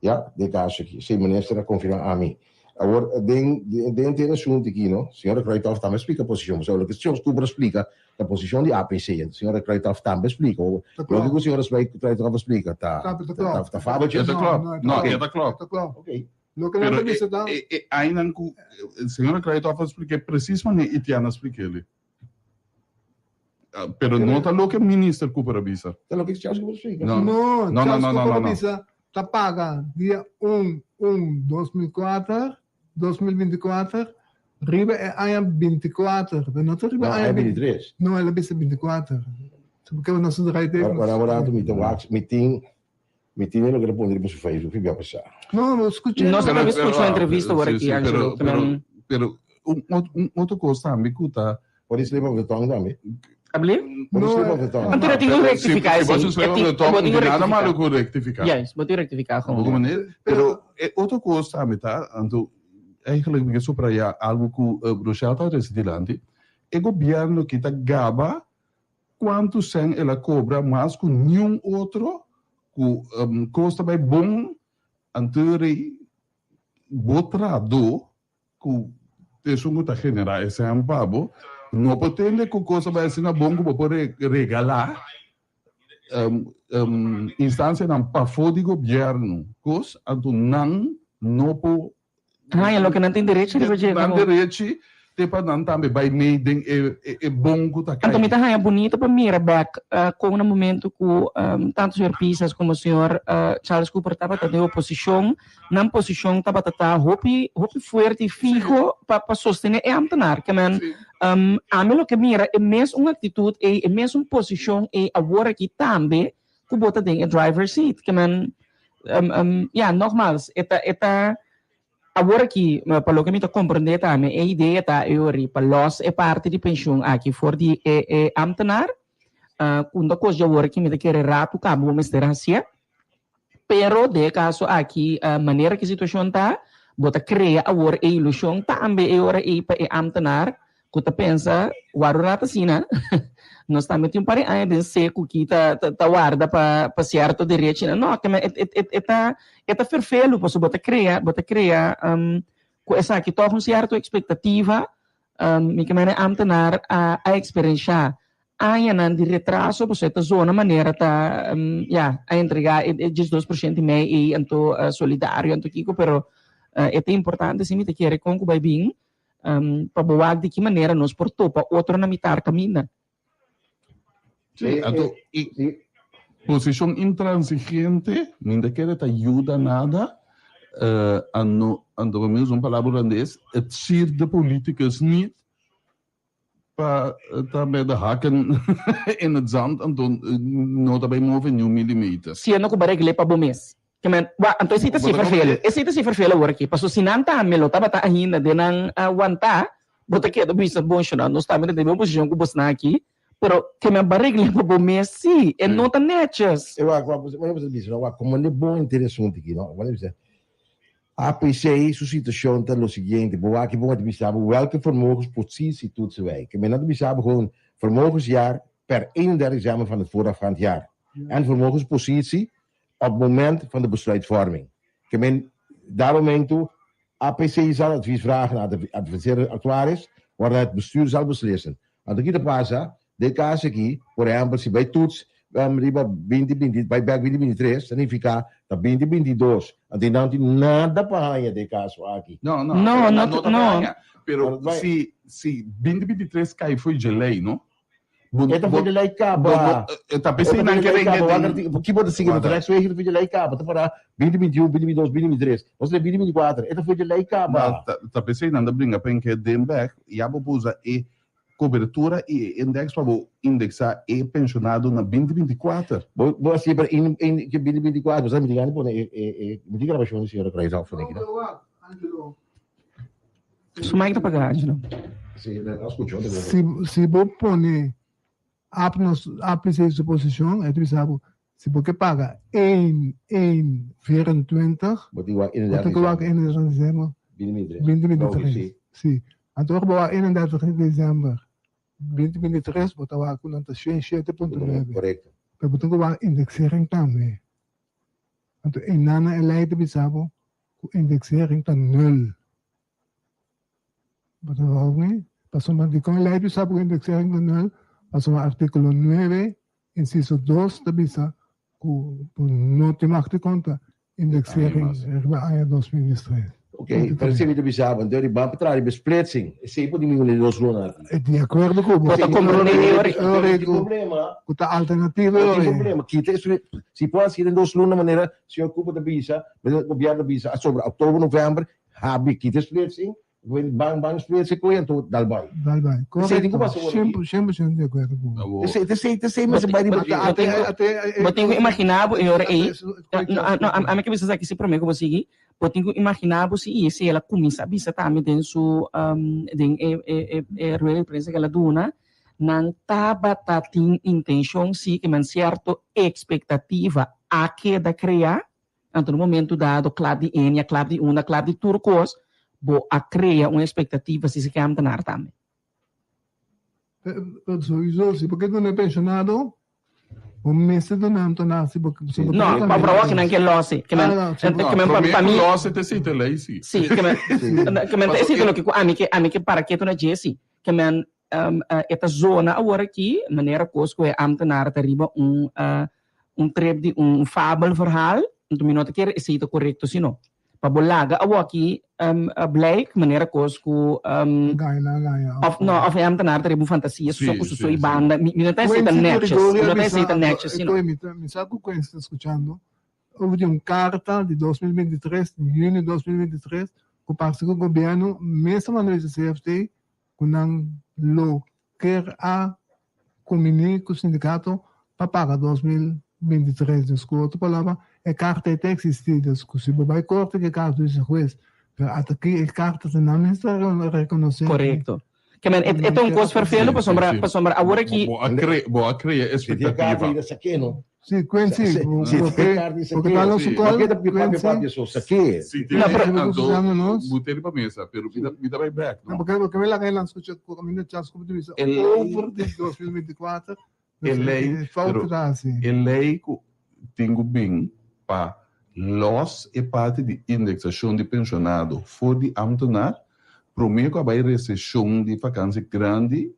Ya, den kaso aki. Sí, minister a konfirmá ami. Awor, den den henter asuntu aki, no, señora Kruithof tambe a splika posishon. Pasobra loke señor Cooper a splika ta posishon di APC. Anto señora Kruithof tambe a splika. Loke ku señora Kruithof a splika ta ta ta fabeltje? E ta klòp. No, e ta klòp. Oké. Loke nan Pero ta bisa ta. e e ainan ku señora Kruithof a splik'é presis manera Itiana a splik'é. Pero no ta loke minister Cooper a bisa. Ta loke Charles Cooper a splika. No, No, no, Charles no, no, Cooper no, a no. bisa ta paga dia un un 2004, 2024, riba e aña 24, pero no ta riba No, aña aña 23. No, el a bisa 24. Porque nos a draai Ora, ora, ora, mi ta wak, mi tin, mi tin loke ta pone riba su Facebook, ki bia pasa. No, no, scucha. Nos Pero, a pero, scucha un entrevista awor sí, aki, sí, Angelo, pero, que men- pero, pero. Un un otro kos tambe ku ta. Por e slip of the tongue tambe. Abli? Por e slip of the tongue. Anto tin ku rektifiká esei. Si bo slip of the tongue, no tin nada malo ku rektifiká. Juist, bo tin rektifiká gewoon. Bo manera. Pero e otro kos tambe ta, anto eigenlijk mi ke subrayá algu ku Rochelle ta trese dilanti, e gobièrnu ki ta gaba kuantu sèn el a kobra mas ku niun otro ku kos ta bai bon, anto rei bo trahadó ku esun ku ta generá e sèn pa bo, no por tende ku kos ta bai asina bon ku bo por regalá instansianan pafó di gobièrnu kos, anto nan no por Haña loke nan tin derechi riba dje. Nan derechi te pa nan tambe bai mee den e bon ku ta kai. Anto mi ta haña bunito pa mira bek kon na momento ku tantu señor Pisas komo señor Charles Cooper tabata den oposishon, nan posishon tabata ta hopi hopi fuerte i fiho pa pa sostené e ambtenaar. Ke men ami lo ke mira e mes un aktitut ei, e mes un posishon ei awor aki tambe ku bo ta den e driver seat. Ke men ya, nogmaals, e ta e ta awor aki pa loke mi ta komprendé tambe e idea ta e ori pa lòs e parti di penshun aki for di e e ambtenaar ku ta kos di awor aki mi ta kere ratu kaba bo mester hasié. Pero den e kaso aki manera ku e situashon ta, bo ta krea awor e ilushon tambe e ora ei pa e ambtenaar ku ta pensa wak un rato asina nos tambe tin un par di aña den seku ki ta ta warda pa pa sierto derechinan. No, e e e ta e ta ferfelu pasobra bo ta krea bo ta krea ku esaki tòg un sierto ekspektativa. Mi ke mene ambtenaar a a eksperenshá añanan di retraso pasobra e ta zona manera ta ya a entregá e diesdos por shento i mei ei anto solidario anto kiko pero e ta importante si mi ta kere kon ku bai bin pa bo wak di ki manera nos por topa otro na mitar kaminda. Sí, anto e posishon intransigente mi ta kere ta yuda nada anto anto mi usa un palabra hulandes het siert de politicus niet pa ta met de hakken in het zand anto no ta bay move ni un millimeter. Siendo ku bo regl'é pa bo mes. Ke men, wak, anto esei ta si ferfelu. Esei ta si ferfelu awor aki. Paso si nan tambe lo tabata ainda den nan wantá, bo ta keda bisa, Bon, shona, nos tambe ta den e posishon ku bosnan aki, pero ke men ba regl'é pa bo mes sí, e no ta nètjes. E wak, wak, wak, bo ta bisa, wak, komo ne bon interesante aki, no? Bo ta bisa, APC su situacion ta lo siguiente, bo wak bon ta bisa bo welke vermogenspositie toetsen wij. Ke men nan ta bisa bo gewoon vermogensjaar per 31 december van het voorafgaand jaar en vermogenspositie op moment van de besluitvorming. Ke men daar momento APC zal advies vragen aan de adviserende actuaris, waarna het bestuur zal beslissen. Anto ki ta pasa den caso aki, por ehempel si bay toets riba binti binti bay bek binti binti tres ta nifica ta binti binti dos anto nan tin nada pa haña den caso aki. No, no, no, no ta pa haña. Pero si si binti binti tres cay fo'i dje ley no, E ta for di lei kaba. E ta pesei nan kere ngete. Ki bo ta sigui na rechtswege ta for di lei kaba. Ta para binti binti un, binti binti dos, binti binti tres. Nos ta binti binti kuater. E ta for di lei kaba. Ta pesei nan ta bringa penke den bek. Ya bo por usa e kobertura i e indeks pa bo indeksa e penshonado na binti binti kuater. Bo bo a siempre in in ke binti binti kuater. Bo sa mi tin gana di pone e e e mi tin grabashon di señora Kruijshof pone aki no. Su mic ta paga, Angelo. Si, a scucha. Si, si bo pone ap nos APC su posicion, e ta bisa bo, si bo ke paga een, een, 24, Bo tin wak bo tin ke wak 31 december, 2023. Si. Anto ora bo wak 31 december 2023, bo ta wak ku nan ta 107.9. Korekto. Pero bo tin ku wak indexering tambe. Anto einan e lei ta bisa bo ku indexering ta nul. Bo ta wou mi? Pasobra dikon e lei bisa bo ku indexering ta nul? Pasobra artíkulo nuebe, insiso dos ta bisa ku bo no tin mag di konta indexering riba aña 2023. Ok, pero esei mi ta bisa bo, anto riba pa traha riba e splitsing, esei por di mi un dos luna aki. Di akuerdo ku bo. Bo ta komprondé e ora. No tin problema. Ku ta alternativa e ora. No tin problema, kita e splitsing. Si por hasi den dos luna manera señor Cooper ta bisa, Gobierno ta bisa, a sobra oktober, november, habi kita e splitsing, ban ban splitsing koe anto dal bai. Dal bai, korekto, shen por shento di akuerdo ku bo. Esei esei esei mester bai riba dje. Bo tin ku imagina bo e ora ei, no, ami ke bisa esaki si prome ku bo sigui. Bo tin ku imaginá bo si i esei el a kuminsá bisa tambe den su den e e e rueda di prensa ku el a duna, nan tabata tin intenshon si ke men sierto ekspektativa a keda kreá, anto na un momento dado klap di Enia, klap di unda, klap di tur kos, bo a krea un ekspektativa si si ke ambtenaar tambe. Pero sowieso si bo ke duna e pensionado bo mester duna ambtenaar si bo si bo No, pa proba ke nan ke losi. Ke men, Ah, no, ke men pa, pa mi. Losi te sita lei si. Si, ke men, ke men ta esita loke ku ami ke ami ke para ketu na dje si. Ke men e ta zona awor aki manera kos ku e ambtenaar ta riba un un trip di un fabelverhaal, anto mi no ta kere esei ta korekto si no. Pa bo laga awoki blijk manera kos ku of no of e ambtenaar ta riba un fantasia so ku su so i banda mi no ta esei ta netjes mi no ta esei ta netjes si no. Mi sa ku Quincy ta skuchando over di un karta di 2023 di juni 2023 ku parse ku gobièrnu mes a manda bisa CFT ku nan lo ker a kumbiní ku sindikato pa paga 2023. Dus ku otro palabra, e karta ei ta eksistí. Dus ku si bo bai korte ku e karta dice hues, pero ata aki e karta ta nan mes ta rekonosé. Korekto. Ke men, e ta un kos ferfelu pasobra, pasobra awor aki. Bo a krea, bo a krea espektativa. Si, Quincy, Si, porque, si, porque ta nos si. call, Porque ta papia Quincy. papia so saké. Si No, tin pero- anto Usando nos. bo tin riba mesa, pero mi ta mi ta bai back, No, no? porque porque me laga elan escucha ku kaminda chas ku bisa E lei- over di 2024. E lei, fout pero- ta hasi. E lei ku tin ku bin pa los e parti di indeksashon di penshonado for di ambtenaar, promé ku a bai reseshon di vakansi grandi,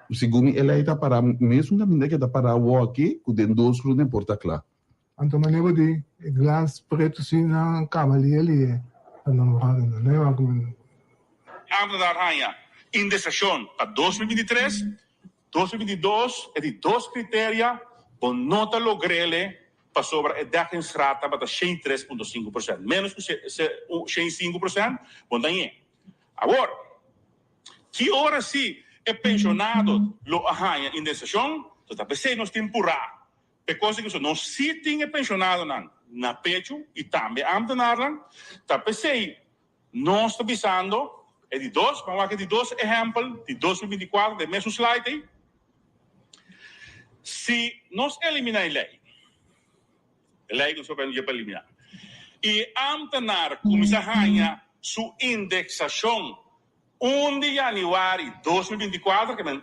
Segun mi e lei ta pará mesun kaminda ke ta pará awoki ku den dos luna e por ta kla. Anto manera bo di e glas pretu si nan kaba lie lie pa nan wak nan no e wak men. Ambtenaar haña indesashon pa 2023, 2022 e di dos kriteria bo no ta logr'ele pasobra e dekkingsgraad tabata 103.5%, ménos ku 105% bo no ta hañ'é. Awor, ki ora si e penshonado lo a haña indensashon? So ta p'esei nos tin purá p'e kos aki. So nos si tin e penshonadonan na pechu i tambe ámtenarnan. Ta p'esei nos ta bisando e di dos, ban wak e di dos ehèmpel di 2024 den mesun slide ei. Si nos eliminá e lei. E lei ku nos papia dje pa eliminá. I e ámtenar kuminsá haña su indeksashon un di yanüari 2024, ke men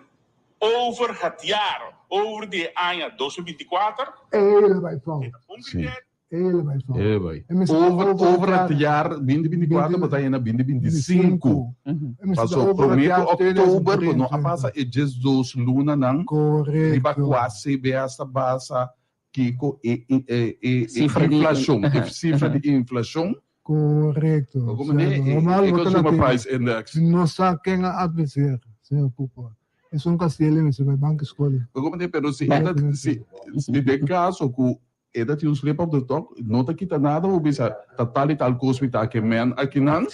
over het jaar, over di e aña 2024. Ele bai fout. E ta un kriterio. Ele bai fout. E bai. E mester ta Over, over over het het jaar. jaar 2024 bo ta yena 2025. E mester ta Paso over het promé ku jaar òktober bo no a 2023. pasa e 12 lunanan riba Korekto. kua CBS ta basa Kiko e e e Sifra di inflashon, e sifra di inflashon. Korekto. Como ne e Normal e bo ta consumer na price index. No sa ken a adverseer, señor Cooper. Esun Castiel mester bai banki skol. Como ne pero si e ta si si den kaso ku e ta tin un slip of the tongue no ta kita nada bo bisa ta tal i tal kos mi ta ke men akinan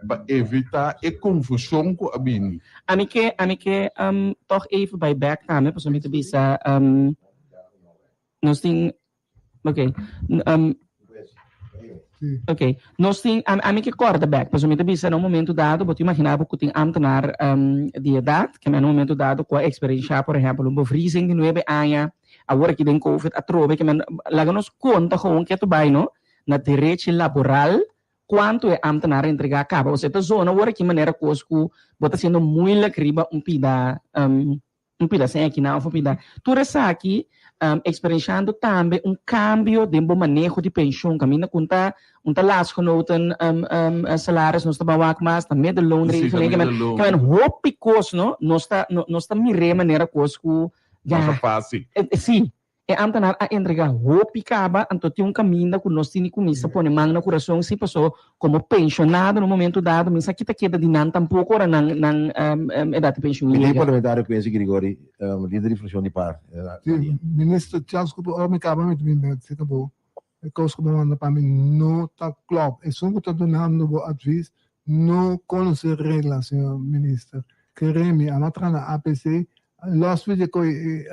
pa evita e konfushon ku a bini. Ami ke ami ke tòg even bai bèk tambe pasobra mi ta bisa Nos tin, ok, um, ok, nos tin, ami ke kòrda bèk, pasobra mi ta bisa na un momento dado, bo ta imaginá bo ku tin ámtenar di edat, ke na un momento dado ku a eksperenshá, por ehèmpel, un bevriezing di nuebe aña, awor aki den covid atrobe, ke men, laga nos konta gewoon ke ta bai, no, na derechi laboral, kuantu e ámtenar a entregá kaba, osea ta zona awor aki manera kos ku bo ta hasiendo moeilijk riba un pida, Un pida sin ekinan of un pida. Tur esaki experienciando tambe un cambio den bo maneho di pensioen. Caminda cu un ta un ta lastgenoten salaris nos ta ban wak mas, ta middelloonregeling. Sí, ta middelloon. Ke men hopi cos no, nos ta nos ta mir'é manera cos cu ya. No ta facil. Sí. E ambtenaar a entrega hopi caba, anto tin un caminda cu nos tin di cuminsa pone man na curason si, paso como pensionado na un momento dado mi sa kita keda di nan tampoco ora nan nan edad di pensioen Mi tin yega. parlamentario Quincy Grigori, lider di fraccion di par. Si, Minister Charles Cooper, ora mi caba mi ta bin bek, si cabo e cos cu bo manda pa mi no ta klop. Esun cu ta dunando bo advies no conoce regla, señor Minister. Kere mi, a no traha na APC. Los di ku e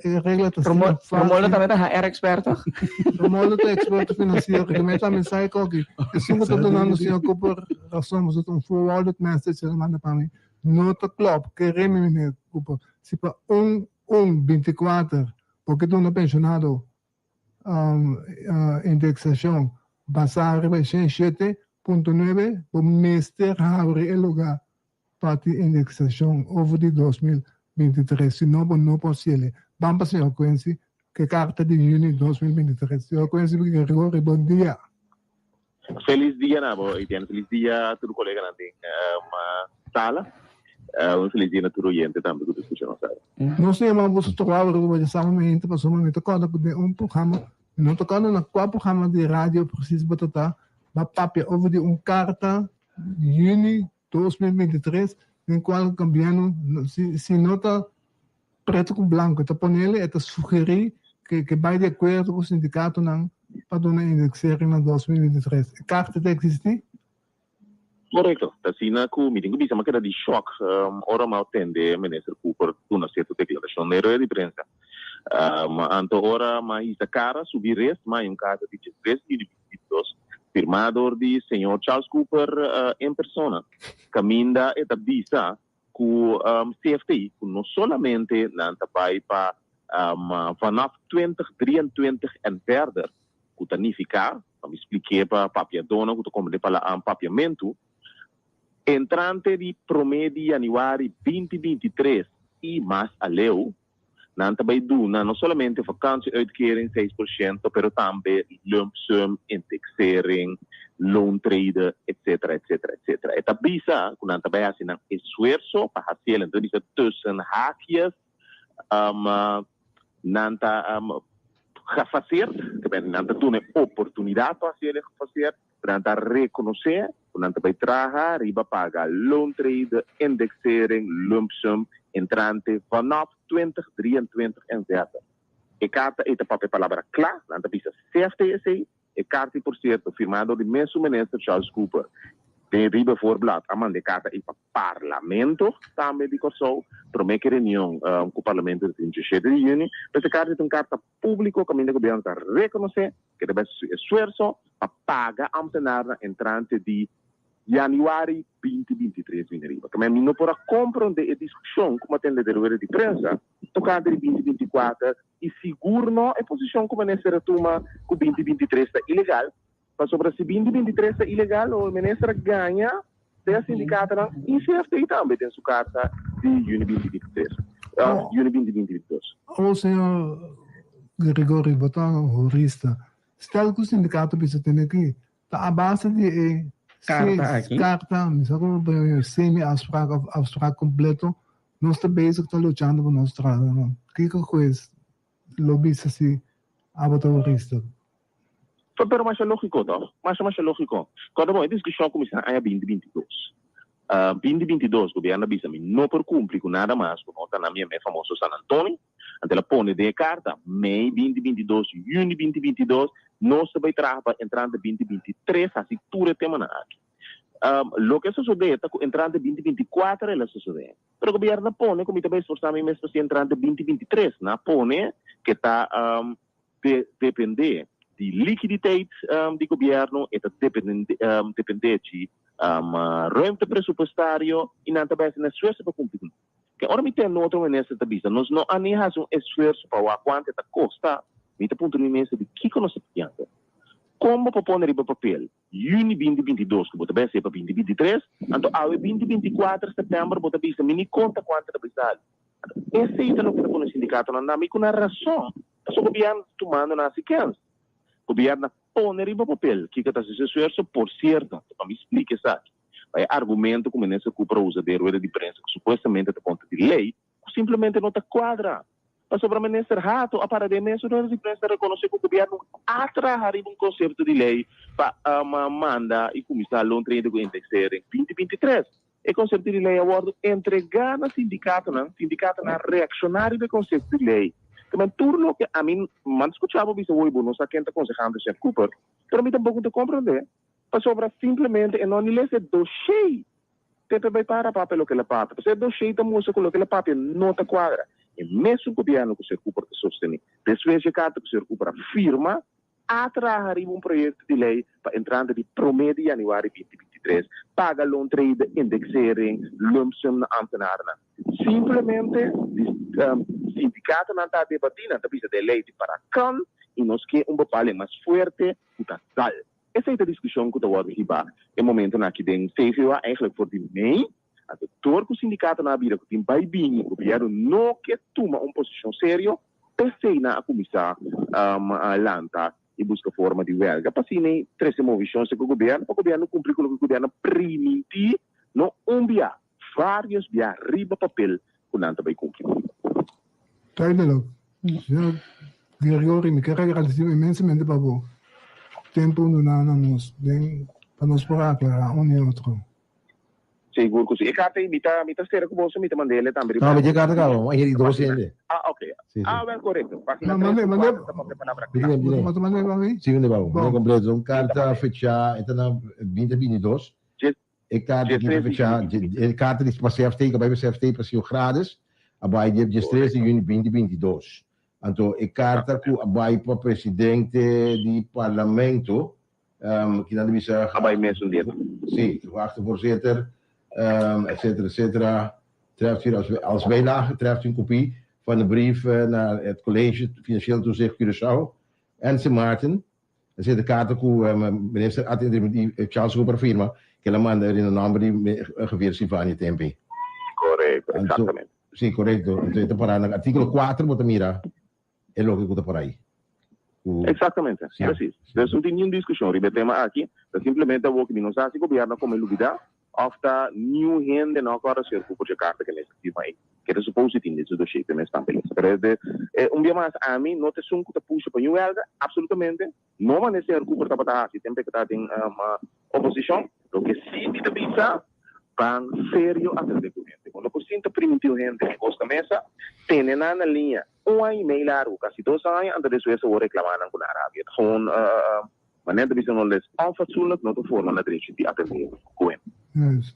e regla ta asina fásil. Romoldo tambe ta HR expert toch? Romoldo ta experto financiero, ku mi tambe sa e koki. Esun ku ta dunando señor Cooper rason, pasobra ta un forwarded message el a manda pa mi, no ta klòp. Kere mi, meneer Cooper, si pa un un binti kuater bo ke duna penshonado indeksashon basá riba e 107.9, bo mester habri e lugá pa tin indeksashon over di 2023, si no bo no por siele. Ban pa señor Quincy ku e karta di yüni 2023. Señor Quincy Gregory, bon dia. Felis dia na bo, Etienne. Felis dia tur koleganan den sala. Un felis dia na tur oyente tambe ku ta skucha nos awe. Nos ta yama boso tur awe riba djasabra mainta pasobra mi ta kòrda ku den un programa, mi no ta kòrda na kua programa di radio presis bo ta ta, bo a papia over di un karta di yüni 2023 den kual gobièrnu si no ta preto ku blanko e ta ponele e ta sugerí ke bai di akuerdo ku sindikatonan pa duna indexering na 2023. E karta ta eksistí? Korekto. Ta asina ku mi tin ku bisa mi a keda di shòk ora mi a tende Minister Cooper duna sierto deklarashon den rueda di prensa. Anto ora mi a hisa kara subi res mi a haña un karta di 13 di yüni 2022 firmá dor di señor Charles Cooper en persona kaminda e ta bisa ku CFT ku no solamente nan ta bai pa vanaf twintig drieëntwintig en verder ku ta nifiká, pa mi splik'é pa papiadónan ku ta komprendé papiamentu, entrante di promé di yanüari 2023 i mas aleu, Nan ta bay duna no solamente vakantie-uitkering 6%, pero tambe lump sum, indexering, loontrede, etcetera, etcetera, etcetera. E ta bisa cu nan ta bay haci nan esfuerzo pa haciel, nan ta bisa tussen haakjes, nan ta gefaseerd, nan ta duna e oportunidad pa haciel e gefaseerd, pero nan ta reconoce ku nan ta bai traha riba paga loontrede, indexering, lump sum, entrante vanaf 2023 en verder. E karta ei ta papia palabra kla, nan ta bisa CFTSA. E karta ei por sierto firmá dor di mesun minister Charles Cooper. Den riba voorblad a manda e karta ei pa Parlamento tambe di Kòrsou, promé ku e reunion ku Parlamento ta tin 17 di yüni. Pues e karta ei ta un karta públiko kaminda gobièrnu ta rekonosé ku e ta bai hasi su esfuerso pa paga ambtenarnan entrante di januari 2023 bini riba. Keme mi no por a komprondé e diskushon ku mi a tende den rueda di prensa tokante di 2024 i sigur no e posishon ku minister a tuma ku 2023 ta ilegal, pasobra si 2023 ta ilegal lo e minister a gaña sea sindikatonan i CFT tambe den su karta di juni 2023, juni 2022. Awor señor Gregorio bo ta hurista. Stel ku sindikato bisa tene ki ta a base di e Karta aki. Karta, mi sa ku semi afspraak of afspraak kompleto, nos ta bezig ta luchando pa nos trahadónan. Kiko hues lo bisa si abo ta hurista? Pero masha lógiko tòg? Masha masha lógiko. Kòrda bon, e diskushon a kuminsá na aña 2022. 2022 gobièrnu a bisa mi no por kumpli ku nada mas ku no ta na mi e famoso San Antonio. Anto el a pone den e karta, mei 2022, yüni 2022, nos ta bai traha pa entrante 2023 hasi tur e temanan aki. Loke a sosodé ta ku entrante 2024 el a sosodé. Pero gobièrnu a pone ku mi ta bai esforsá mi mes pa si entrante 2023. Nan a pone ke ta dependé di likiditeit di gobièrnu, e ta dependé di ruimte presupuestario i nan ta bai hasi nan esfuerso pa kumpli ku nan. Ke ora mi tende un otro minister ta bisa nos no a ni hasi un esfuerso pa wak kuantu e ta kosta, mi ta puntra mi mes di kiko nos ta pidiendo. Kon bo por pone riba papel yüni 2022 ku bo ta bai hasié pa 2023, anto awe 2024 sèptèmber bo ta bisa mi ni konta kuantu ta bai sali. Anto esei ta loke ta pone sindikatonan na mi ku nan rason, pasobra gobièrnu ta tumando nan hasi kèns. Gobièrnu a pone riba papel kiko ta hasi su esfuerso, por sierto, pa mi splika esaki. Pa e argumento ku Minister Cooper a usa den rueda di prensa ku supuestamente ta kontra di lei, ku simplemente no ta kuadra. Pasobra Minister Hato a para den mesun rueda di prensa rekonosé ku gobièrnu a traha riba un konsepto di lei pa manda i kuminsá loontrede ku indexering 2023. E konsepto di lei a wòrdu entregá na sindikatonan, sindikatonan a reakshoná riba e konsepto di lei. Te tur loke ami manda skucha bo bisa woi bo no sa ken ta konsehando Chef Cooper, pero mi tampoko ta komprondé. Pasobra simplemente e no ni lesa e doshé. Te pe bai para papia loke el a papia. Pasobra e doshé ta mustra ku loke el a papia no ta kuadra. E mesun gobièrnu ku señor Cooper ta sostené, despues dje karta ku señor Cooper a firma, a traha riba un proyekto di lei pa entrante di promé di yanüari 2023 paga loontrede, indexering, lumpsum na ámtenarnan. Simplemente di sindikatonan ta debatí, nan ta bisa den lei di para kan i nos ke un bepaling mas fuerte ku ta dal. Esei ta diskushon ku ta wòrdu hibá e momentonan aki den CVOA, eigenlijk for di mei. Anto dor ku sindikatonan a bira ku tin bai bini, gobièrnu no ke tuma un posishon serio, p'esei nan a kuminsá lanta i buska forma di wèlga pa asina trese movishon serka gobièrnu pa gobièrnu kumpli ku loke gobièrnu a primintí no un bia, vários bia riba papel ku nan ta bai kumpli. Duidelijk. Señor Gregory, mi kier agradeci inmensamente pa bo tempo duna na nos den pa nos por aclara un y otro. Sigur ku si. E karta ei mi ta mi ta spera ku boso mi ta mand'ele tambe riba. No, mi tin e karta kaba. Mi a heri dos hende. Ah, ok. Si, si. Ah, wèl korekto. Página No, tres mande, ku mande. kuater ta papia palabra Mi kla. tin, mi tin. Bo ta mande pa mi? Si, mi pa bo. Bon. Mande kompleto. Un karta fechá, e ta na binti bintidos. Djes E karta ki ta fechá, e karta di pa CFT, ku a bai pa CFT pa señor Grades, a bai dia diestres di yüni binti bintidos. Anto e karta ku a bai pa presidente di parlamento, ki nan ta bisa. A bai mesun dia. Si, geachte voorzitter, etcetera, etcetera, treft u als, als bijlage treft u een kopie van de brief naar het College Financieel Toezicht Curaçao en Sint Maarten. Esei ta karta ku minister ad interim di Charles Cooper a firma, ku el a manda riba nòmber di Javier Silvania Tempe. Korekto, eksaktamente. Si, korekto. Anto e ta pará na artíkulo kuater bo ta mira e loke ku ta por ai. Ku. Eksaktamente, presis. Dus no tin niun diskushon riba e tema aki, ta simplemente awor ku mi no sa si gobièrnu a kome lubidá òf ta niun hende no a kòrda señor Cooper dje karta ku e mester firma ei. Ke ta supos si tin den su doshé ku e mes tambe lesa. Pero e e un bia mas ami no ta esun ku ta pusha pa niun wèlga, absolutamente no manera señor Cooper tabata hasi tempu e ku ta den oposishon. Loke si mi ta bisa, ban serio atendé ku hende. Bo no por sinta primintí un hende e kos na mesa, tene nan na liña un aña i mei largu, kasi dos aña, anto despues awor reklamá nan ku nan rabia. Ta gewoon manera ta bisa no les onfatsoenlijk, no ta forma na drechi di atendé ku hende. Juist.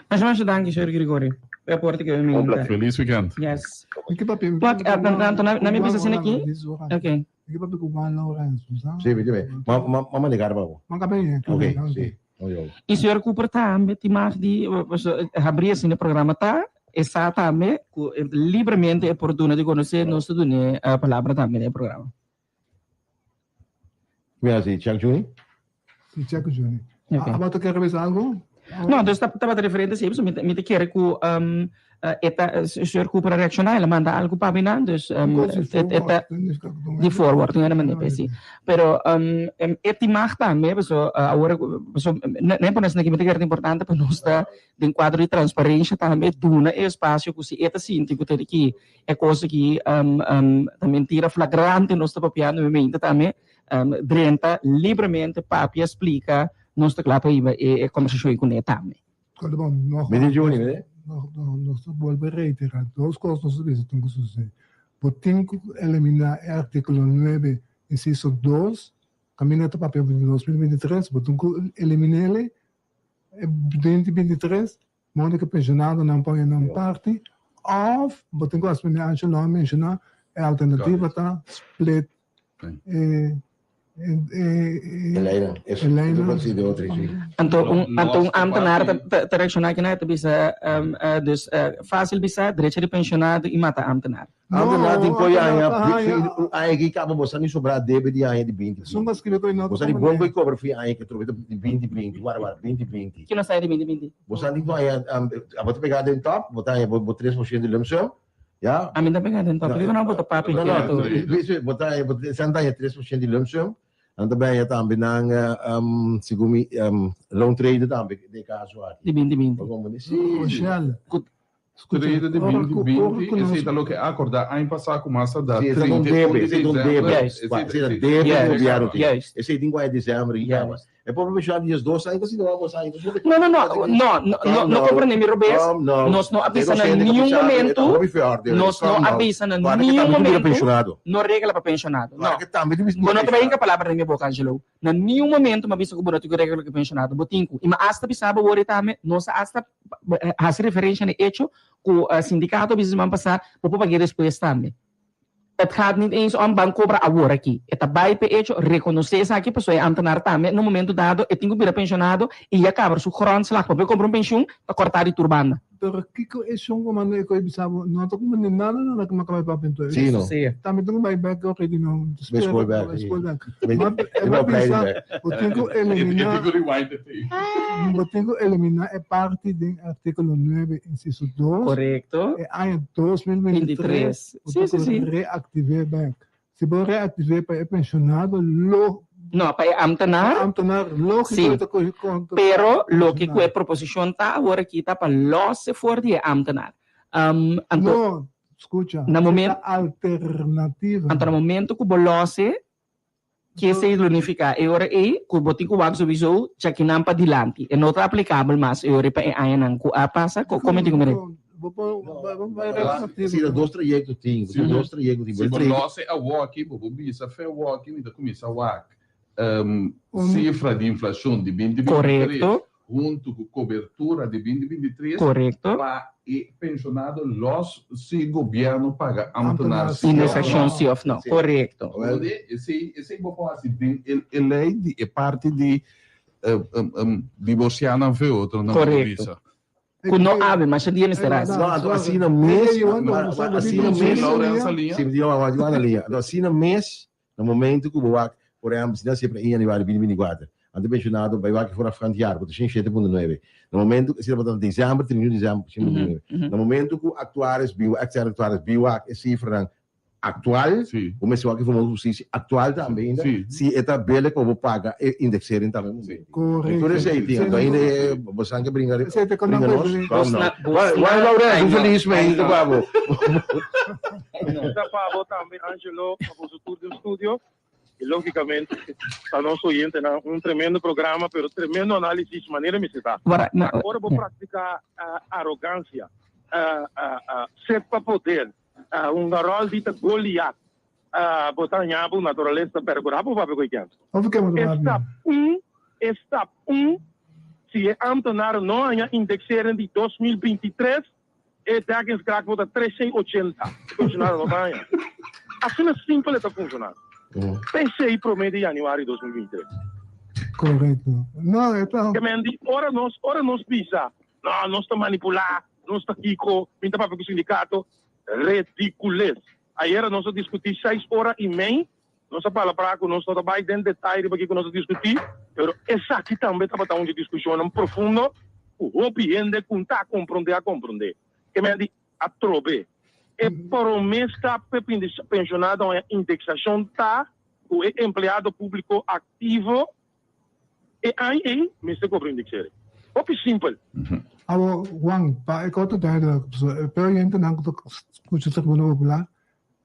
Masha masha danki señor Gregorio pa e aporte ku e Un minta. placer. Feliz weekend. Yes. Mi ke papia Wak, anto na mi bisa asina aki. Ok. Mi ke papia ku Juan Lorenzo, sa? Sí, mi ke. Ma ma ma manegar pa bo. Ma ka bini. Ok, sí. No yo. I señor Cooper tambe tin mag di habri asina e programa ta e sa tambe ku libremente e por duna di konosé nos ta dun'é palabra tambe den e programa. Mi a si Chuck Juni. Si Chuck Juni. Okay. Abo ta kere bisa algo? No, dus tabata referente si, mi ta, mi ta kere ku um, e ta, señor Cooper a reacciona, el a manda algo pa mi nan, dus um, e ta di forward, no era manda pe si. Pero um, e tin mag tambe, paso awor, paso ne pone asina ki mi ta kere ta importante pa nos ta den kuadro di transparencia tambe duna e espacio ku si e ta sinti ku ta di ki E kos aki ta mentira flagrante nos ta papiando mi mente tambe drenta libremente papia splika nos ta kla pa hiba e kombersashon kuné tambe. Mi di Juni, mi di. Nos ta bolbe reitera dos kos nos ta bisa tin ku susede. Bo tin ku eliminá e artíkulo nuebe insiso dos kaminda ta papia di 2023 bo tin ku elimin'é e 2023 Modo ku penshonadonan pone nan parti òf bo tin ku asumí Angelo a menshoná e alternativa ta split e E leinan. E leinan. Anto un anto un ambtenaar ta ta reakshoná kina e ta bisa dus fásil bisa drecha di penshonado i mata ambtenaar. Ambtenaar tin koe aña aña ki kaba bo sa ni sobrá debe di aña di binti binti. Bo sa di bon koe kobra fi aña ki trobe di binti binti wara wara binti binti. Ki nos aña di binti binti? Bo sa di ku aña abo ta pegá den top bo ta haña bo 3% di lump sum ya. Ami ta pegá den top kiko nan bo ta papia No no bo ta haña bo ta haña 3% di lump sum nan ta haña tambe nan segun mi loan trader tambe den e kaso aki. Di binti binti. Si. Rochelle. Trede di binti binti, esei ta loke a akordá aña pasá ku mas a da Sí, esei ta un 31 debe, di esei ta un desèmber. debe. Esei Esei ta ta debe ku gobièrnu tin. Juist. Esei tin ku a desèmber i kaba. E pobre pensionado 12 aña ta sinti wak bos aña. No, no, no, no, no, no, no comprende mi robes. Nos no a bisa na niun momento, nos no a bisa na niun momento, no regla pa pensionado. No. Bo no ta bay hinca palabra den mi boca, Angelo. Na niun momento mi a bisa cu bo no tin cu regla cu pensionado. Bo tin cu. Y mi hasta bisa bo wor tambe, nos a hasta haci referencia na e hecho cu sindicato a bisa siman pasa, bo por pague despues tambe. Het gaat niet eens om ban cobra awor aki. E ta bay p'e hecho reconoce esaki pasobra e ambtenaar tambe na un momento dado e tin cu bira pensionado y ya cabra su grondslag pa por compra un pensioen ta corta di tur banda. Pero kico e shon cu manda e coy bisa bo? No ta como ni nada nada cu mi a caba di papia enton. Sí, no. Tambe tin cu bay bek ora di no. Bay school bek, sí. School bek. Ma e ba bisa bo tin cu elimina bo tin cu elimina e parti den articulo nuebe inciso dos. Correcto. E aña 2023. Sí, sí, sí. Reactivé bek. Si bo reactivé pa e pensionado lo. No, pa e ambtenaar. Pa e ambtenaar lógico Sí. e ta coge conta. Pero loke cu e proposicion ta awor aki ta pa lose for di e ambtenaar. Um, anto, No, scucha. Na momen- Ta alternativa. Anto na momento cu bo lose, ke esey lo nifica? E ora ey cu bo tin cu wak sowieso chakinan pa dilanti. E no ta aplicabel mas e ora ey pa e añanan cu a pasa. Co, como tin cu mira? Bo por bo bai retroactivo. Si, ta dos trayecto tin. Si Dos trayecto tin. Si bo lose awoki, bo por bisa fe awoki mi ta cuminsa wak cifra di inflacion di binti 23 Correcto. hunto cu cobertura di 2023 Correcto. pa e pensionado los si gobierno paga ambtenaar si of no. Indexacion si of no. Correcto. Donde esey esey bo por haci den e ley di e parti di divorcia nan fe otro nan por Correcto. bisa. Cu no awe, masha dia mester haci. No, anto asina mes, asina mes, anto asina mes Na momento ku bo wak, por ehèmpel, si nan siempre in januari 2024, anto penshonado bai wak voorafgaand jaar, ku ta shen shete punto nuebe. Na momento, si tabata na desèmber, 31 desèmber, shen punto nuebe. Na momento ku aktuaris bin wak, ekstern aktuaris bin wak e sifranan aktual, bo mester wak e famoso posisi aktual tambe ainda, si e ta bele pa bo paga e indexering tambe momento. Korekto. Tur esei tin, anto ainda e bosan ke bringa Esei ta bringa nos, Bos na, bos Wai, na, wai Laurens, ai un no, felis ai meinta no. pa bo. Ta pa bo tambe Angelo, pa boso tur den studio y logicamente pa nos oyentenan. Un tremendo programa, pero tremendo analisis manera mester ta. Wara, no, Ora bo ja. practica arogancia, sed pa poder, un rol di ta Goliat, bo ta haña bo naturalesa percura bo papia cu e kens. Of ke bo ta E papia? stap un, e stap un, si e ambtenaar no haña indexering di 2023, E dekkingskracht bo ta 380. E pensionado no ta haña. Asina simpel e ta funciona. P'esei prome di januari 2023. Correcto. No, e ta. Ke men di ora nos ora nos bisa, no, nos ta manipula, nos ta kiko, mi ta papia ku sindicato, ridicules. Ayera nos a discuti seis ora y mei, nos a palabrá ku nos no ta bai den detaye riba kiko nos a discuti, pero esaki tambe tabata un di discusionnan profundo ku hopi hende ku ta comprende a comprende. Ke men di atrobe e prome stap p'e pensionado haña indexacion ta ku e empleado publico activo e aña ei mester cobra indexering. Hopi simpel. Awor, Juan, pa e kòrta duidelijk, pasobra e pe oyentenan ku ta skucha Tribuna Popular,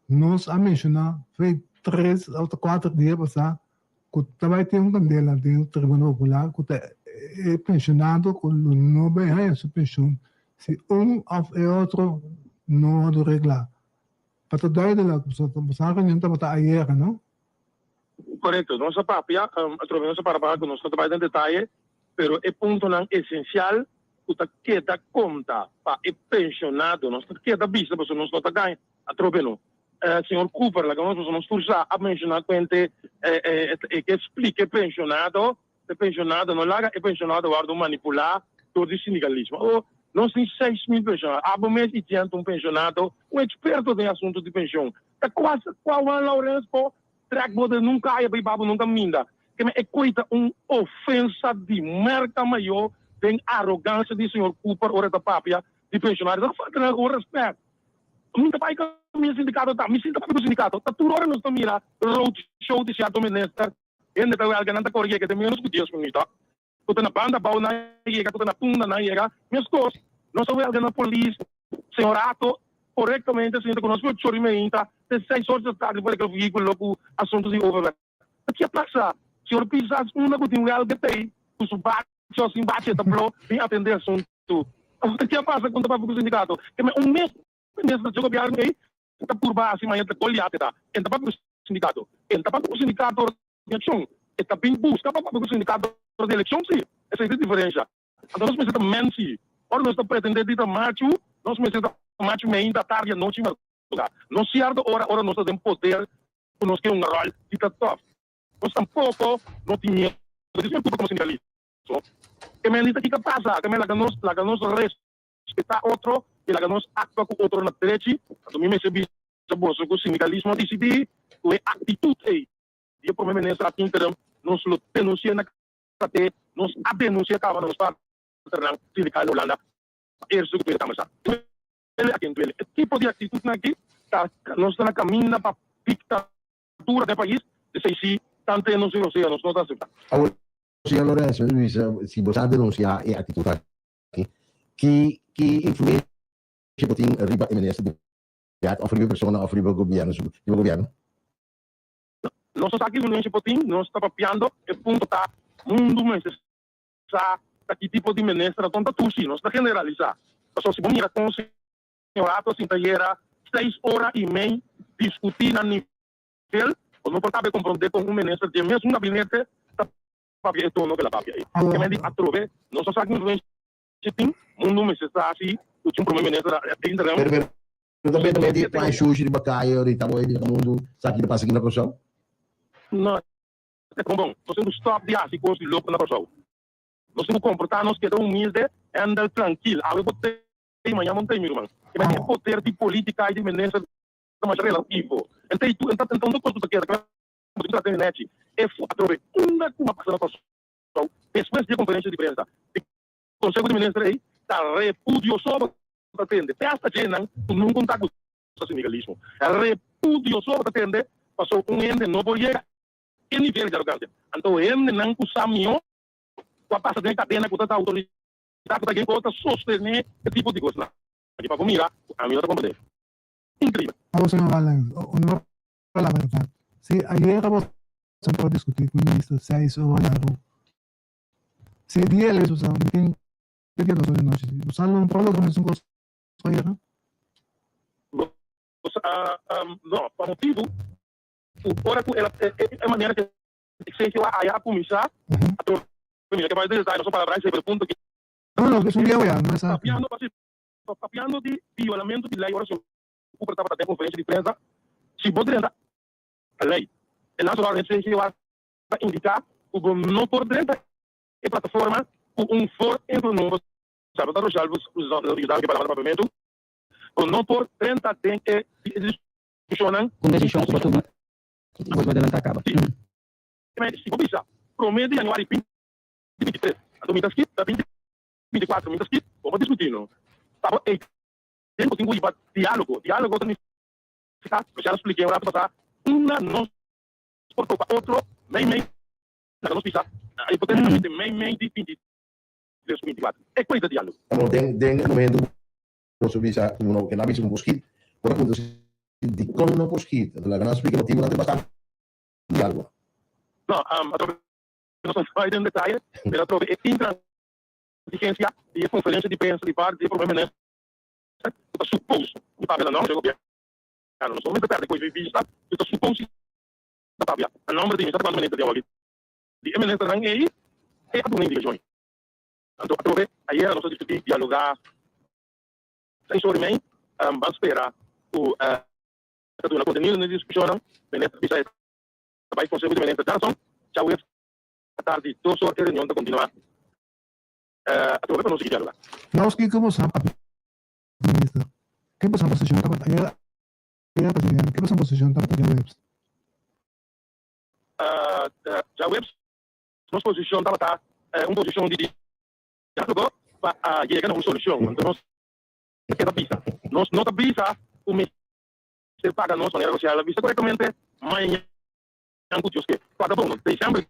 Nos a menshoná fei tres òf ta kuater dia pasá ku ta bai tin un kandela den Tribuna Popular ku ta e penshonado ku lo no bai haña su penshon si un òf e otro no wòrdu reglá. Pa ta duidelijk, pasobra boso reunion tabata ayera, no? Korekto. Nos a papia, atrobe nos a para baha ku nos no ta bai den detaye, pero e puntonan esensial ku ta keda konta pa e penshonado, nos ta keda bisa pasobra nos no ta gaña. Atrobe no. Señor Cooper, laga nos pasobra nos tur sa, a menciona cuente e ke splica e pensionado, e pensionado no laga e pensionado wordo manipula door di sindicalismo. Oh, nos tin 6000 pensionado. Abo mes y tiento un pensionado, un experto den asunto di pension. Ta cua cua Juan Laurens por trek bo den nunca haya bay babo nunca minda. Keme e coy ta un ofensa di merca mayor den arogancia di señor Cooper ora e ta papia di pensionario. Ta falta nan gewoon respet. Mi ta bai ku mi sindikato ta, mi sinta papia ku sindikato. Ta tur ora nos ta mira road show di sierto minister, hende ta welga, nan ta kore yega den menos ku dies minuto. Ku ta na banda abou nan yega, ku ta na punda nan yega. Meskos, nos ta welga na polis, señor Ato korektamente sinta ku nos ku ocho ora i meinta te seis ora di tardi for e vehíkulo ku asuntu di overweg. Ta ki a pasa? Señor Pisas unda ku tin wèlga t'ei ku su bachi o sin bachi e ta blo bin atendé asuntu. Ke a pasa ku ta papia ku sindikato? Ke men un mes minister dje gobièrnu ei ta purba hasi maña ta Goliat e ta. E ta papia ku sindikato. E ta papia ku sindikato ora di akshon. E ta bin buska pa papia ku sindikato ora di elekshon si. Esei ta e diferensha. Anto nos mester ta men si. Ora nos ta pretendé di ta machu, nos mester ta machu meinta, tardi, anochi, madrugá. No sierto ora ora nos ta den poder ku nos ke un ròl di ta tòf. Nos tampoko no tin miedu di ser culpa como sindicalista. Ke men lista kiko a pasa? Ke men laga nos laga nos respeta otro i laga nos actua ku otro na drechi. Anto mi mester bisa boso ku sindicalismo a dicidi ku e actitud ei di e prome minister a tin interim nos lo denuncia na KT. Nos a denuncia caba na nos partnernan sindical na Hulanda pa eerste ku Tweede Kamer sa. Duele a ken duele. E tipo di actitudnan aki ta nos ta na caminda pa dicta. Dura den pais, esei si tante nos denuncia nos no ta acepta. Awor señor Lorenzo mi bisa si bo sa denuncia e actitud aki ki ki influencia bo tin riba e minister di bek of riba e persona of riba gobierno su riba gobierno? Nos no sa ki influencia bo tin, nos ta papiando e punto ta mundu mester sa ta ki tipo di minister aton ta tusi, nos ta generalisa pasobra si bo mira con Señor Ato sinta yera seis ora y mei discuti na nivel bo no por cabe comprende con un minister di e mesun gabinete ta papia e tono que la papia ey. Ke men di atrobe nos no sa ki influencia tin, mundo mester sa si cu tin un prome minister a interim. Pero pero ta benta medi pan shushi riba caye ahorita bo di mundo sa ki ta pasa aki na Corsou? No, e bon bon. Nos tin cu stop di haci cos di loco na Corsou. Nos tin cu comporta nos keda humilde en del trankil. Awe bo te Ei maña mon tei mi ruman. E bai tin e poder di politica y di minister ta masha relativo. En tei tu en ta en ta cos cu ta keda cla bo tin trata di nechi. E fu atrobe unda cu a pasa na Corsou despues di e conferencia di prensa di conseho di minister ei ta repudioso bo ta tende te hasta djenan cu nunca un ta gusta sindicalismo. Repudioso bo ta tende paso un hende no por yega e nivel di arogancia. Anto hendenan cu sa mihor cu a pasa den e cadena cu ta ta autoridad. Ta ku ta gen ku ta sostené e tipo di kosnan aki pa bo mira ku ami no ta komprendé. Inkreibel. Awor señor Wallens, un palabra ta, si ayera bo por diskutí ku minister seis ora largu, si e dia el usa mi tin te dia dos ora di nochi, bo sa lo por logra mesun kos ku ayera? Bo sa, no, pa motibu ku ora ku el a, e manera ku Exegio a haya a cuminsa a trobe mira ke bai den detaye no so palabra esei pero punto ki No no es un dia wea no esa Papiando pa si papiando di violamento di ley ora señor Cooper tabata den conferencia di prensa si bo drenta a ley e laatste ora Exegio a ta indica cu bo no por drenta e plataforma cu un vooringenomen sa bo ta Rochelle bo yuda mi ke palabra na papiamento bo no por drenta den e discusionnan. Un decision cu bo tuma Bo ta adelantá kaba. Si bo bisa promé di januari 2023, anto mi ta skit ta 2024 mi ta skit, bo por diskutí no. Pa bo ei tempu tin ku hiba diálogo. Diálogo ta nifiká, mi a spliké un ratu pasá, unda nos por topa otro mei mei, laga nos bisa hipotétikamente mei mei di 23 ku 24. E kuei ta diálogo. Amo den den e momento Boso bisa ku no ke na bisa ku por skit, ora puntra si dikon no por skit, anto laga nan splika motibunan ta bastante largu. No, atrobe nos no bai den detaye, pero atrobe e intransigencia di e conferencia di prensa di parti di e prome minister ku ta supos di papia na nomber di e gobierno, nos no mester perde koe di vista ku ta supos di ta papia na nomber di mi sa ta cuanto minister di awor aki, di e ministernan ei e a duna indicacion. Anto atrobe ayera nos a diskutí, dialogá seis ora i mei. Ban spera ku ta duna kontenido na e diskushonnan. Minister bisa e ta bai konseho di minister djarason. Djaweps atardi dos or e reunion ta kontinuá. Atrobe pa nos sigui dialogá. Nos kiko bo sa papia minister? Ke boso posishon tabata ayera ayera ta djabièrnè? Ke boso posishon tabata djaweps? Djaweps Nos posicion tabata un posicion di dialogo pa yega na un solucion. Anto nos ta keda bisa. Nos no ta bisa cu mester paga nos manera Rociel a bisa corectamente mañan cu Dios ke. Paga bon. December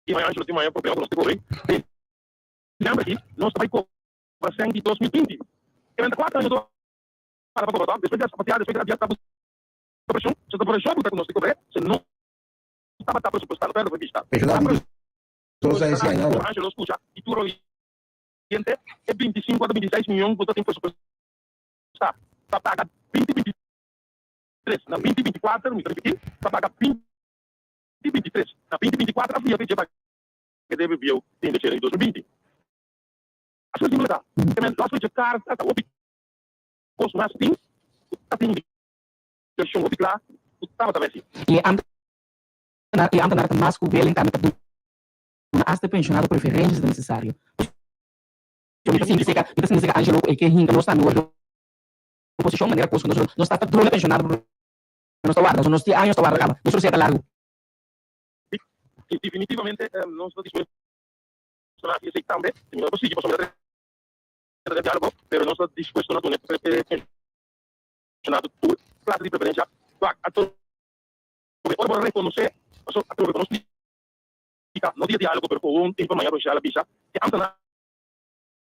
di mañan nos tin mañan problema cu nos ta cobre. December aki nos ta bay cobra cen di 2020. E menta cuatro aña nos para pa cobra to. Despues di a patia despues di a ta presión. So ta presión cu ta cu nos ta cobre. Se no. tabata presupuestá, no pèrdè for bista. Penshonado di dos aña si aña awor. Angelo skucha i tur oyente, e 25 ata 26 mion ku ta tin presupuestá pa paga 2023 na 2024, mi ta ripití, pa paga 2023 na 2024 a fia dje pa e debe bieu di indexering di 2020. Asina simpel e ta. Te men los dje karta ta hopi kos mas tin ku ta tin indikashon hopi kla ku tabata mesi. I e ambtenaar i e ambtenaar ta mas ku willing tambe pa duna asta e penshonado preferensha si ta nesesario. Pasobra mi ta sinti seka mi ta sinti seka Angelo ku e ke hinka nos tambe wòrdu oposishon manera kos ku nos nos ta duna e penshonado pero nos ta warda. Nos tin años ta warda kaba. Nos roseta largu. Si, definitivamente nos ta dispuesto na hasi esei tambe. Si mi no por sigui pasobra mi ta drenta den diálogo, pero nos ta dispuesto na duna e penshonado tur klase di preferensia. Wak, atrobe ora bo rekonosé, pasobra atrobe bo no splika, no di e diálogo, pero gewoon tin pa maña Rochelle a bisa, e ámtenar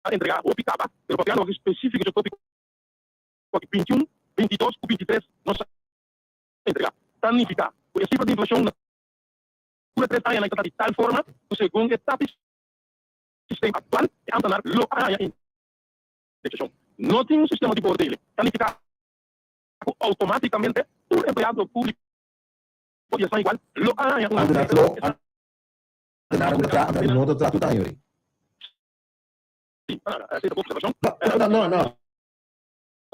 a entregá hopi kaba, pero papiando wak spesífiko dje tópiko aki, 21, 22 ku 23 nos a entregá. Ta nifiká ku e sifra di inflashon na tur e tres añanan ta di tal forma ku segun e tapi sistema aktual e ámtenar lo a haña indexashon. No tin un sistema di beoordeling. Ta nifiká ku outomátikamente tur empleado públiko di esnan igual lo a haña un Ámtenar lo ámtenar ku ta traha ámtenar no ta traha tur aña ori. Sí, esei ta bo observashon. No, no, no.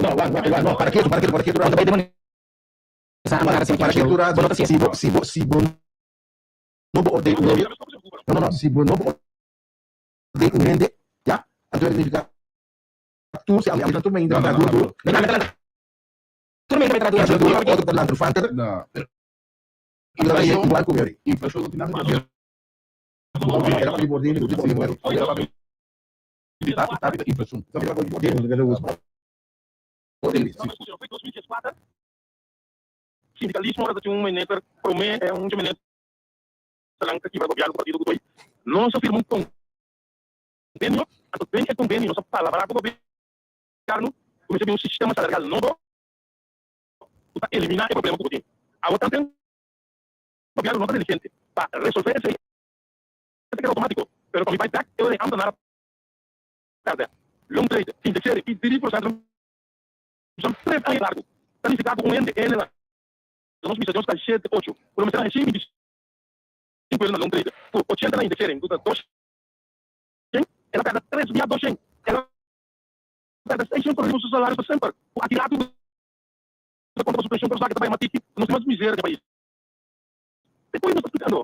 No, wak, wak, wak, no, para ketu, para ketu, para ketu. Para ketu rato, si bo, si bo, si bo no beoordeel un hende, no, no, no, si bo no beoordeel un hende, ya, anto e significa tur si ami tur mainta ta duro duro. Otro ta lanta fanter, pero igual ku mi. Inflashon no tin nada di haber ku beoordeling. Inflashon. Sindikalismo ora ta tin un minister prome e un ministernan ta kibra gobièrnu ku partido ku toi. Nos a firma un konvenio, anto den e konvenio nos a palabrá ku gobièrnu ku mester bin un sistema salarial nobo ku ta eliminá e problema ku bo tin. Awor tanten gobièrnu no ta diligente pa resolvé esei, e ta keda outomátiko, pero pa mi bai bèk e ora e ámtenar a pèrdè. Loontrede, indexering i drie prosènt. Son tres aña largu. Ta nifiká ku un hende ene la nos bisa Dios ta shete ocho ku lo mester haña shin 25 euro na loontrede ku 80 na indexering ku ta 200 el a pèrdè tres bia 200 el a pèrdè 600 por riba su salario pa semper ku aki ratu ta konta pa su penshon pero sa ke ta bai matiki ku nos tin mas miseria den pais te koe nos ta splikando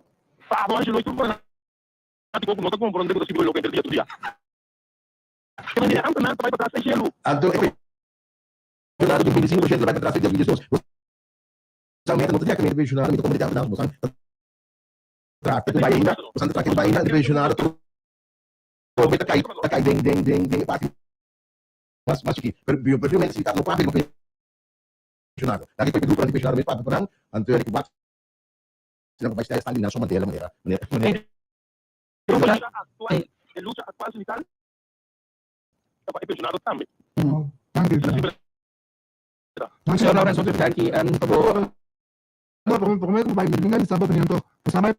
Pablo Angelo y tur fanatiko ku no ta komprondé ku ta sigui loke henter dia tur dia. E manera ámtenar ta bai patras e shelu. Anto e penshonado di 25% ta bai patras e dia 22. Bo sa meta no ta diakamenti penshonado, mi ta komprende ámtenar, bo sa ta traha ku bai ainda, bo sa ta traha ku bai ainda, e penshonado trobe ta kai ta kai den den den den e parti mas mas chikí. Pero mi preferimenti si ta no papia riba penshonado. Daki pa e gruponan di penshonado mes papia pa nan, anto e ku wak si nan ku bai sta sta lina so mandela manera manera manera. E lucha aktual sindikal ta pa e pensionado tambe. Señor Lorenzo, danki pa bo. No, prome ku bai mi a bisa bo anto bo sa bai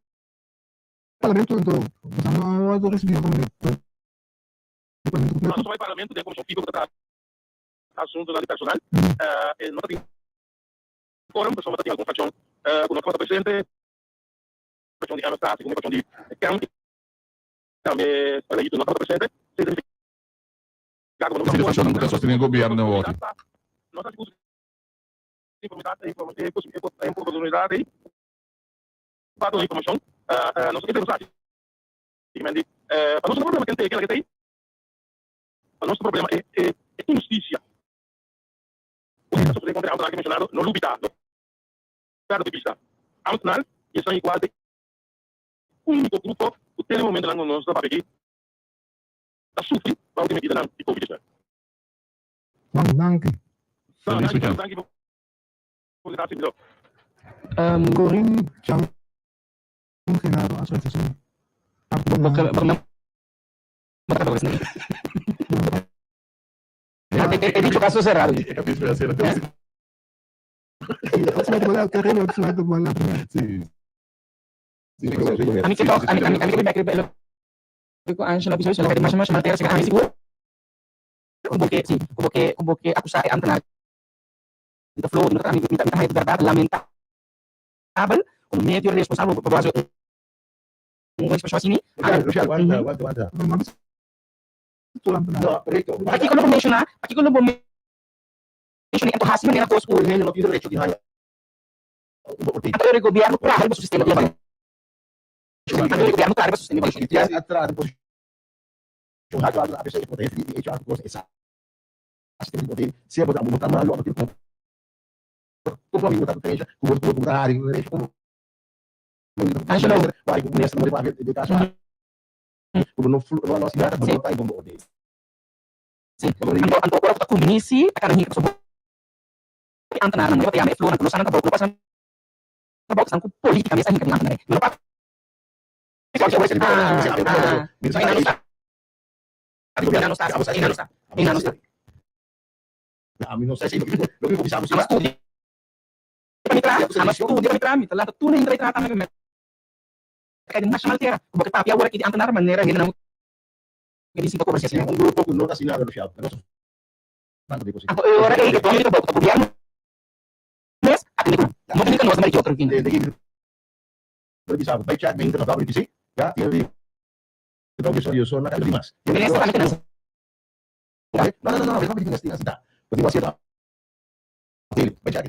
parlamento anto bo sa no a risibi un parlamento. Nos bai parlamento den komishon fiho ku ta trata asuntunan di personal. E no ta tin quorum pasobra ta tin algun frakshon ku no tabata presente, frakshon di MFK segun e frakshon di KEM. Tambe Leito no tabata presente. Si e fraccionnan cu ta sostene gobierno awor. Úniko grupo ku te na e momentonan ku nos ta papia aki ta sufri bou di medidanan di Covid 19. Juan, danki. Feliz weekend. Danki pa oportunidat servidor. Corinne Chang Genaro a su su He dicho caso cerrado. Sí. Ami ke tòg, ami ami ami ke bin bèk riba e loke ku Angelo a bisa hoy, so masha masha mal tera seka ami sigur ku bo ke si ku bo ke ku bo ke akusá e ambtenaar di ta floho di no ta ami mi ta mi ta haña di bèrdat lamentabel komo medio responsabel bo hasi un ekspreshon asini. Wanta wanta wanta. Pakiko lo bo menshoná pakiko lo bo menshoná anto hasi manera kos ku. Hende no tin derecho di haña un bo Anto e gobièrnu traha riba su sistema di evaluashon. Anto e gobièrnu traha riba su sistema di evaluashon. A traha den posishon haltu haltu a pesar di e di HR ku kos e sa sistema di poder sea bo ta bo ta malu abo tin ku konforme bo ta ku derecho ku bo ku bo ta hari ku derecho ku Angelo. Wari ku minister no papia den kaso ku bo no no hasi nada bo no ta e bon bo orde. Si. Anto anto ora ku ta kuminí si ta kana hinka pasobra bo ambtenaarnan no ta yama e flornan ku no sa nan trabou ku no pasa nan trabou ta esnan ku polítika mes a hinka den ambtenaar no papia ah ah ei nan no sta ei nan no sta ei nan no sta ei nan no sta. Ami no sa si loke bo bisa bo si. Ama studia pa mi traha ama studia pa mi traha mi ta lanta tur hende traha tambe mi ta kai den masha mal tera ku bo ke papia awor aki di ambtenaar manera hendenan ke di sinta kobra si asina. Un grupo ku no ta asina renunciado ta nos falta di Anto e ora ei e doño di trabou ku ta gobièrnu mes a tende ku nan. No bini ka nos mari otro kina. Desde ki mi bisa bo bai check mi inter na WTC ya tin di trabou yo so na di mas. Minister tambe tene No no no no no no tin asina bo tin wasier Dele bai check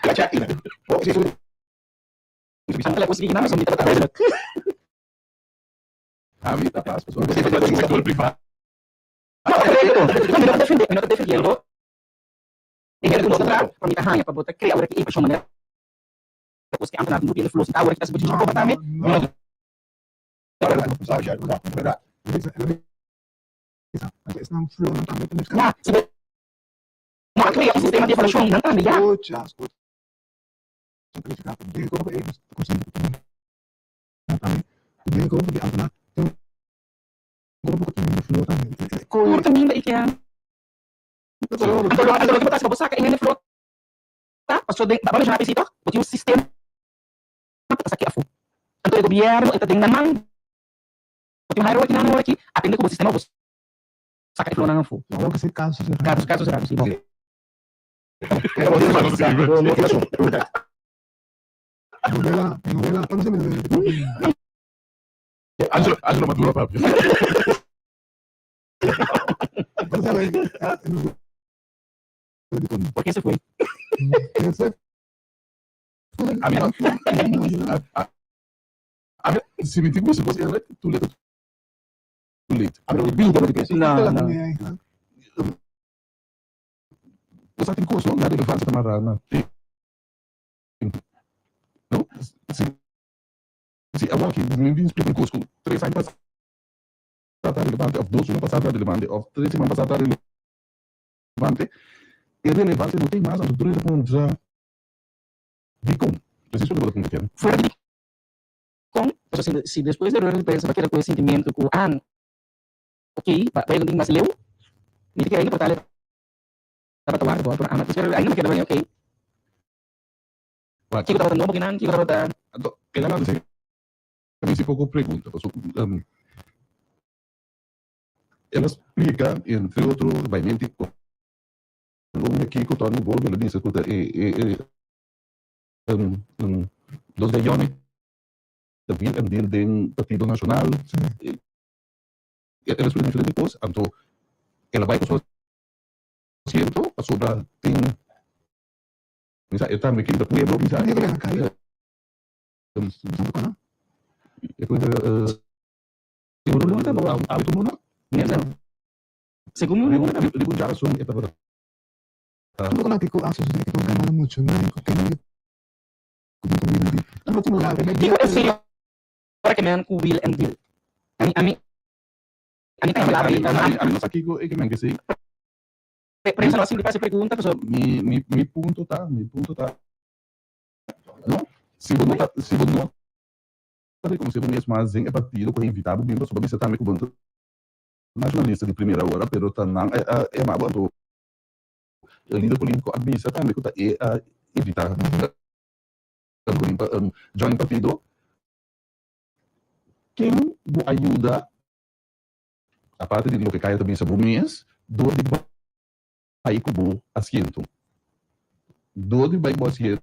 Bai check bo si Anto la kos mi tabata duidelijk. Ami ta pas pasobra mi ta den sector priva. No, correcto. No, mi no ta defende, mi no ta defendiendo e hende cu no ta traha, pero mi ta haña pa bo ta crea ora ki e impresion manera cos ki ambtenaar tin grupo ta ora ki ta haci bo cobra tambe, mi no ta Ya, si bo no a crea un sistema di evaluacion nan tambe, ya. Tur caminda i ke Anto lo anto loke bo ta hasi pa bo saka e hende flota paso den bo a menshoná pesito bo tin un sistema ku ta saki afó anto e gobierno e ta den nan man bo tin un hierarchy nan awor aki atende ku bo sistema bo saka e flonan afó kaso kaso serado si bo. Angelo, Angelo Maduro papia. Por qué se fue? A mi, a, a mi, si mi tin ku bisa kos eerlijk, too little too late. A mi no bin di pensa. No, no. Bo sa tin kos no, na relevancia ta mara na tempo. No? Si, si awor aki mi bin splika un kos ku tres aña pasá ta relevante òf dos luna pasá ta relevante òf tres siman pasá ta relevante, e relevancia no tin mas anto tur hende ta puntra dikon. Presis loke bo ta puntra Kevin. Fuera di dikon, pasobra si despues di rueda di prensa bo a keda ku e sentimiento ku ah ok bai un ding mas leu, mi ta kere ainda por tal e tabata warda bo, pero ama pero ainda mi keda ok. Kiko tabata nobo kinan, kiko tabata. Anto, e la lanta mi hasi poko pregunta, pasobra el a splika entre otro baimenti Colombia kiko Tony Vogel a bisa ku ta e e los gayones ta wil en deal den Partido Nacional. El a splika diferente kos, anto el a bai ku su asiento pasobra tin Mi sa e tambe kinta pueblo mi sa e Kiko e señora ke men ku wil en deal? Ami ami ami ta yama Ami no sa kiko e ke men ke si. Prensa no a sinti pa hasi pregunta pasobra. Mi mi mi punto ta mi punto ta no si bo no ta si bo no ta rekonosé bo mes mas den e partido ku a invitá bo bin pasobra bisa tambe ku bo no ta nashonalista di primera ora pero ta nan a a yama bo anto e lider polítiko a bisa tambe ku ta e a invitá. Join partido. Ken bo a yuda, aparte di loke Kaya ta bisa bo mes, dor di bai ku bo asiento? Dor di bai bo asiento,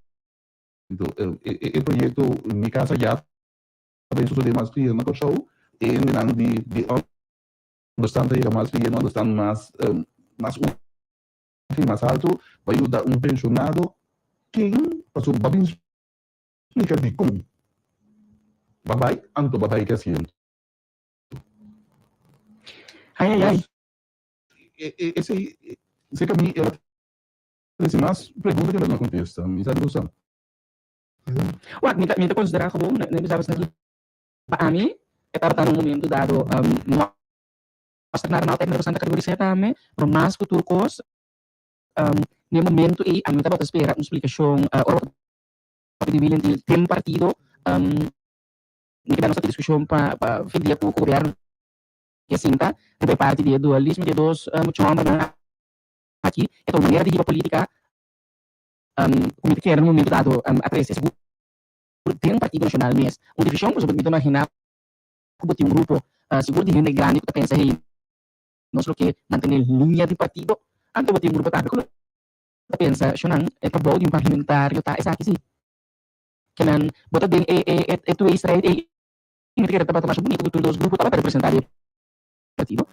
e proyekto Mi Casa Ya ta bai sosodé mas lihe na Kòrsou, e hendenan di di ònderstan ta yega mas lihe, no ònderstan mas mas útil, mas haltu, bo a yuda un penshonado, ken pasobra bo a bin Splika dikon ba bai anto ba bai ki asiento. Ai ai ai. Esei seka mi el a trese mas pregunta ke el a duna kontesta. Mi sa di bo sa. Wak, mi ta mi ta konsiderá gewoon, mi bisa bo esaki, pa ami e tabata na un momento dado no a ser nada mal tèkniko santa kategorisá tambe, pero mas ku tur kos na e momento ei ami tabata spera un splikashon ora bo ta Papia di William di den partido mi keda nos ta diskushon pa pa fin dia ku gobierno ke sinta riba e parti di e dualismo di e dos mucha hombernan aki e ta un manera di hiba politica ku mi ta kere na un momento dado a trese sigur den partido nashonal mes un divishon pasobra mi ta imagina ku bo tin un grupo sigur di hende grandi ku ta pensa hey nos lo ke mantene linia di partido anto bo tin un grupo tambe ku lo Ta pensa, Shonan, e trabou di un parlamentario ta esaki si. Ke nan bo ta den e e e tweestrijd ei i mi ta kere tabata masha bunito ku tur dos grupo tabata representá di e partido.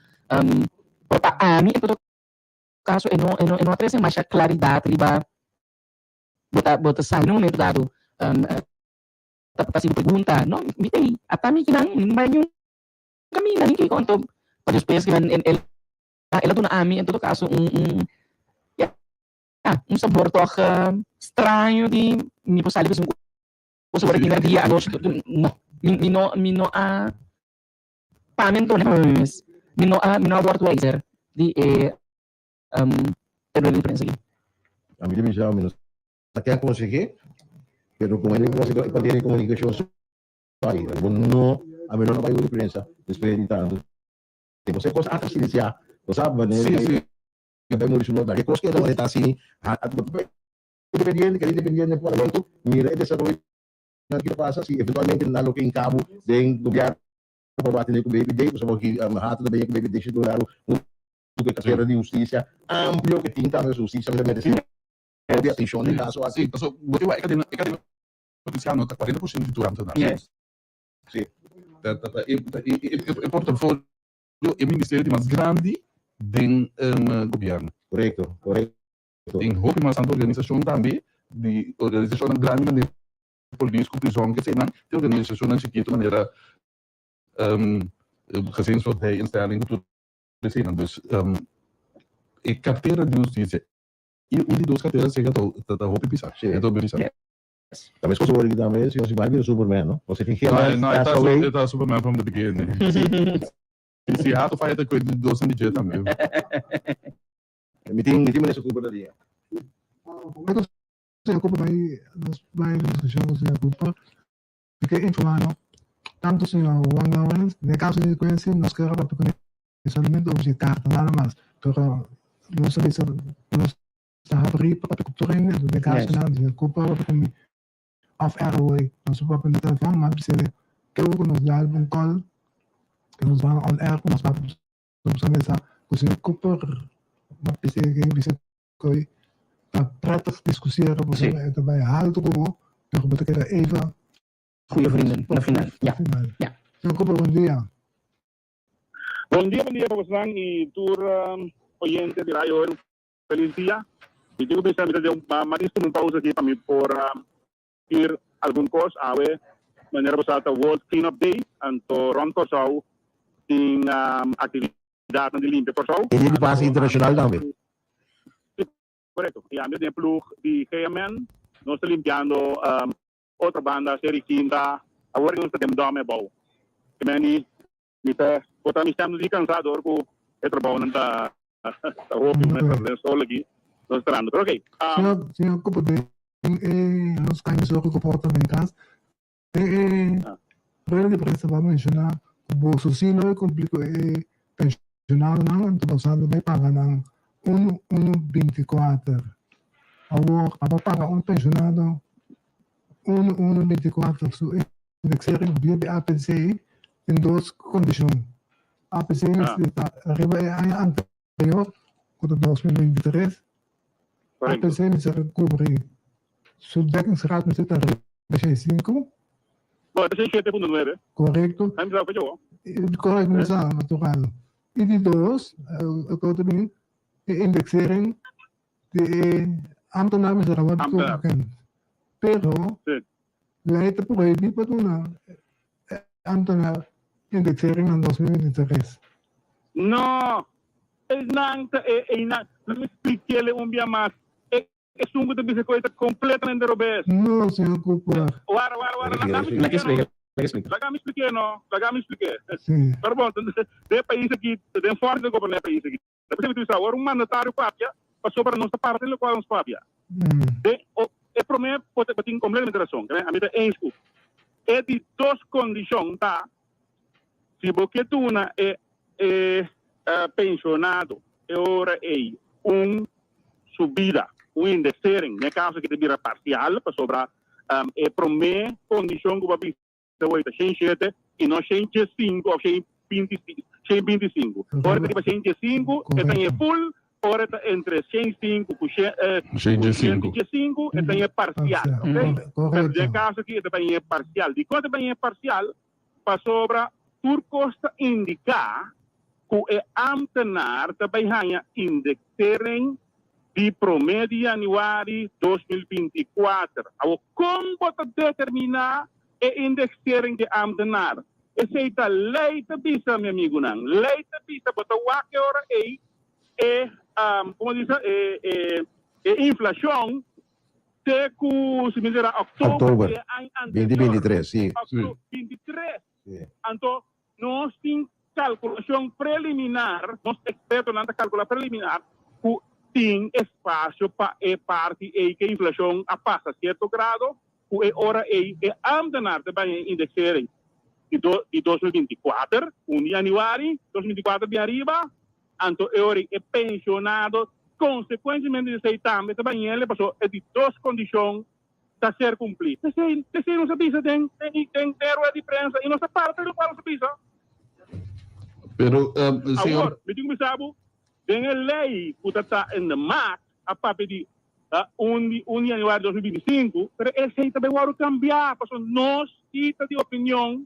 Pero pa ami en todo kaso e no e no e no a trese masha klaridat riba bo ta bo ta sa na un momento dado ta ta hasi bo pregunta, no mi ei ata mi kinan mi no bai niun kaminda ni kiko anto pa despues kinan el El a duna ami en todo caso un un ya un sabor toch straño di mi por sali bisa un cosa ora primer dia anochi no mi mi no mi no a pa mi anto mes mi no a mi no a word wijzer di e rueda di prensa aki. Ami ta bisa mi no sa ke a konsegé pero como el a konsegé e komunikashon sorry bo no ami no a bai rueda di prensa despues di tantu. Te bo se kos ata silenciá, bo sa manera Sí, sí. ke bai muri su nota. Ke kos ke ta ta así, independiente, keda independiente den parlamento, mira e desaroyo nan ki ta pasa, si eventualmente nan lo ke hinka bo den gobierno pa bo atende ku BBD, pasobra bo ki hato ta bini ku BBD shi duna huntu ku e kartera di hustisia amplio ke tin tambe, pasobra hustisia mester merese hopi atenshon den kaso aki. Sí, pasobra bo tin wak e kadena e kadena hudisial no ta 40% di tur ambtenaar. Yes. Sí. Ta ta ta e e e e portafolio e ministerio di mas grandi den gobierno. Korekto, korekto. Tin hopi mas tantu organisashon tambe di organisashonnan grandi manera polis ku prizòn ke eseinan tin organisashonnan chikitu manera gezinsvoogdij instelling ku tur eseinan. Dus e kartera di hustisia i un di dos kartera sega ta ta hopi pisa. Sí. E ta hopi pisa. Ta mes cosa ora tambe si nos bai bira Superman, no? Nos tin No, geen no, e ta, away. e ta Superman from the beginning. Si, si hato faya ta kwe di dos en di dje tambe. Mi tin, mi tin Vanessa Cooper ta dia. Momento señor Cooper bai nos bai discusión con señor Cooper mi ke informa no tanto señor Juan Lawrence den caso di Quincy nos ker a papia con e solamente over si carta nada mas pero nos a bisa nos Ta habrí pa papia ku tur hende, anto den kaso nan di ku papia ku mi òf ROA, nos por papia na telefòn, mas bis'é ke ora ku nos dal un call, ku nos ban on air ku nos papia nos a mesa ku señor Cooper, mas bis'é ke bis'é ku ta prettig diskusiera pasobra e ta bai haltu ku bo, pero bo ta keda even Goeie vrienden, na final, ja, ja. Señor Cooper, bon dia. Bon dia, bon dia pa bosnan i tur oyente di Radio Hoy. Feliz dia. Mi tin ku bisa mi ta den un ma dis tuma un pausa aki pa mi por ir algun kos awe manera bo sa ta World Clean Up Day anto rond Kòrsou tin aktividatnan di limpia Kòrsou. E dia di pas internashonal tambe. Si korekto i ami ta den e plug di GMN nos ta limpiando otro banda Seri Kinta awor nos ta den Dòme abou. Meni Mi ta por ta mi stem di cansa door cu e trabounan ta ta hopi mi ta den sol aki nos trahando pero okay. Señor señor Cooper den e nos caña zorg cu por ta den cas den e rueda di prensa bo a menciona cu boso si no e cumpli cu e pensionadonan anto boso a bay paga nan uno uno 24 awor pa bo paga un pensionado. 1 1 24 su indexering via di APC tin dos kondishon. APC mester ta riba e aña anterior, ku ta 2023. APC mester kubri su dekkingsgraad mester ta riba 65. Bo, e ta 67.9. Korekto. Ami sa ku yo. Korekto, mi sa, natural. I di dos, e ku ta bin e indexering di e ambtenaar mester a wòrdu toegekend. Pero lei ta prohibí pa duna e ambtenaar indexering na 2023. No, einan ta e einan. Lo mi splik'é un bia mas. E esun ku ta bisa ku e ta kompletamente robes. No, señor Cooper. Wara, wara, wara. Laga mi splik'é no. Laga mi splik'é no. Laga mi splik'é. Pero bon, den e pais aki, den forte ta goberná e pais aki. Ta p'esei mi ta bisa awor un mandatario papia pasobra nos ta para den lokual nos papia. Den e promé bo ta tin kompletamente rason, ami ta eens ku e di dos kondishon ta si bo ke duna e e penshonado e ora ei un subida, un indexering, den e kaso aki ta bira parsial pasobra e promé kondishon ku bo a bisa Ta woi ta 107 i no 105 of 125. Ora ta riba 105 e ta ñe full, ora ta entre 105 ku 105 e ta ñe parcial, ok? Pero den e caso aki e ta bay ñe parcial. Dikon e ta bay ñe parcial? Pasobra tur kos ta indica ku e ambtenaar ta bay haña indexering di promé di yanüari 2024. Awor kon bo ta determiná e indexering di ambtenaar? Esei ta lei ta bisa, mi amigunan. Lei ta bisa, bo ta wak e ora ei e, komo bisa, e e inflashon te ku, si mi sera, òktober di e aña anterior. 2023, si. Òktober 23. Anto Nos tin kalkulashon preliminar, nos ekspertonan ta kalkulá preliminar ku tin espasio pa e parti ei ku e inflashon a pasa sierto grado, ku e ora ei e ámtenar ta baña e indeksering di di 2024, un di yanüari 2024 bin ariba, anto e ora ei e penshonado konsekuentemente di esei tambe ta bañ'el pasobra e di dos kondishon ta ser cumplí. P'esei, p'esei nos a bisa den, den, den, den rueda di prensa y nos ta para ta locual nos a bisa. Pero, um, señor. Awor, mi tin cu bisa bo, den e ley cu ta ta in de maak, a papia di uh, un di un di januari 2025, pero esei ta bay wòrdu cambiá, pasobra nos si ta di opinion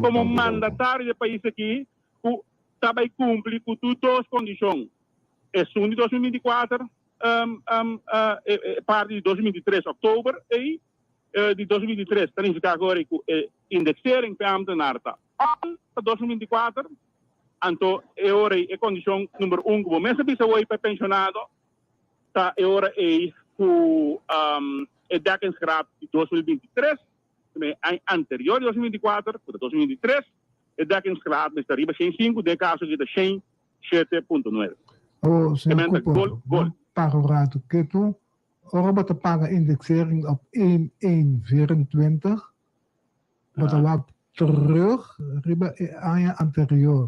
como mandatario di e pais aki cu ta bay cumpli cu tur dos condicion, esun di 2024 e parti di 2023 oktober ei di 2023 ta nifiká ku ora ku e indexering p'e ámtenar ta on pa 2024, anto e ora ei e kondishon number un ku bo mester bisa woi pa e penshonado ta e ora ei ku e dekkingsgraad di 2023, e aña anterior di 2024 ku ta 2023, e dekkingsgraad mester riba 105, den e kaso aki ta 107.9. Oh, señor Cooper, bo para un rato ketu. Ora bo ta paga indexering op 1 1 24, bo ta wak terug riba e aña anterior.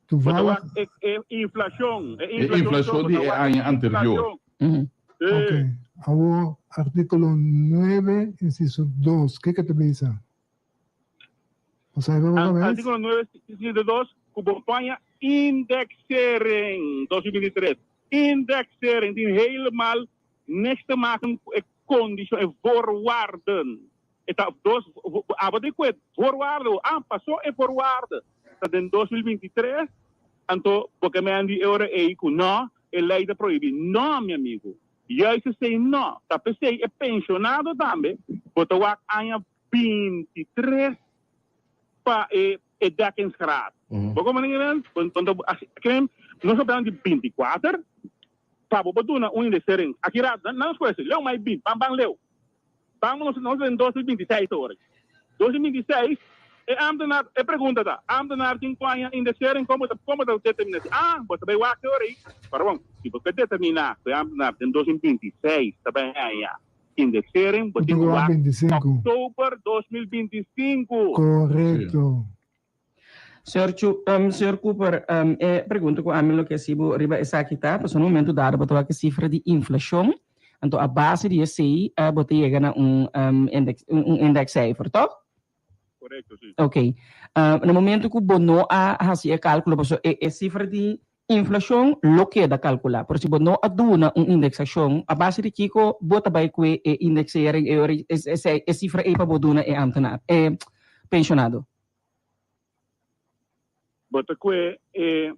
Toevallig. Bo ta wak e inflacion. E inflacion di e aña anterior. Ok, awor artículo 9, inciso 2, kiko ta bisa? Artículo 9, inciso 2, ku bo paña indexering 2023. Indexering tin helemaal niks te maken ku e kondishon, e voorwaarden. E ta dos, abo tin ku e voorwaarden, ah, pasó e voorwaarden ta den 2023, anto bo ke men di e ora ei ku no, e lei ta prohibí. No, mi amigu, juist esei no. Ta p'esei e penshonado tambe bo ta wak aña 23 pa e e dekkingsgraad. Bo como nan eren? Want creen nos a di 24 pa bo por duna un indexering. Aki rato nan nos cuesta leu mai bin ban ban leu. Ban nos nos den 2026 ahora. 2026 e ambtenaar e pregunta ta ambtenaar tin cu aña indexering como ta como ta determina si ah bo ta bay wak e ora ey. Pero bon si bo ke determina cu e ambtenaar den 2026 ta bay aña Indexering bo tin ku wak oktober 2025. Korekto. Señor Chu, señor Cooper, e pregunta ku ami lo ke hasi bo riba esaki ta, pasobra na un momento dado bo ta wak e sifra di inflashon. Anto a base di esei bo ta yega na un index un indexcijfer, toch? Korekto, si. Ok. Na momento ku bo no a hasi e kalkulo, pasobra e e sifra di inflashon lo keda kalkulá, pero si bo no a duna un indeksashon, a base di kiko bo ta bai kue e indexering e ora esei e sifra ei pa bo duna e ambtenaar, e penshonado? Bo ta kue e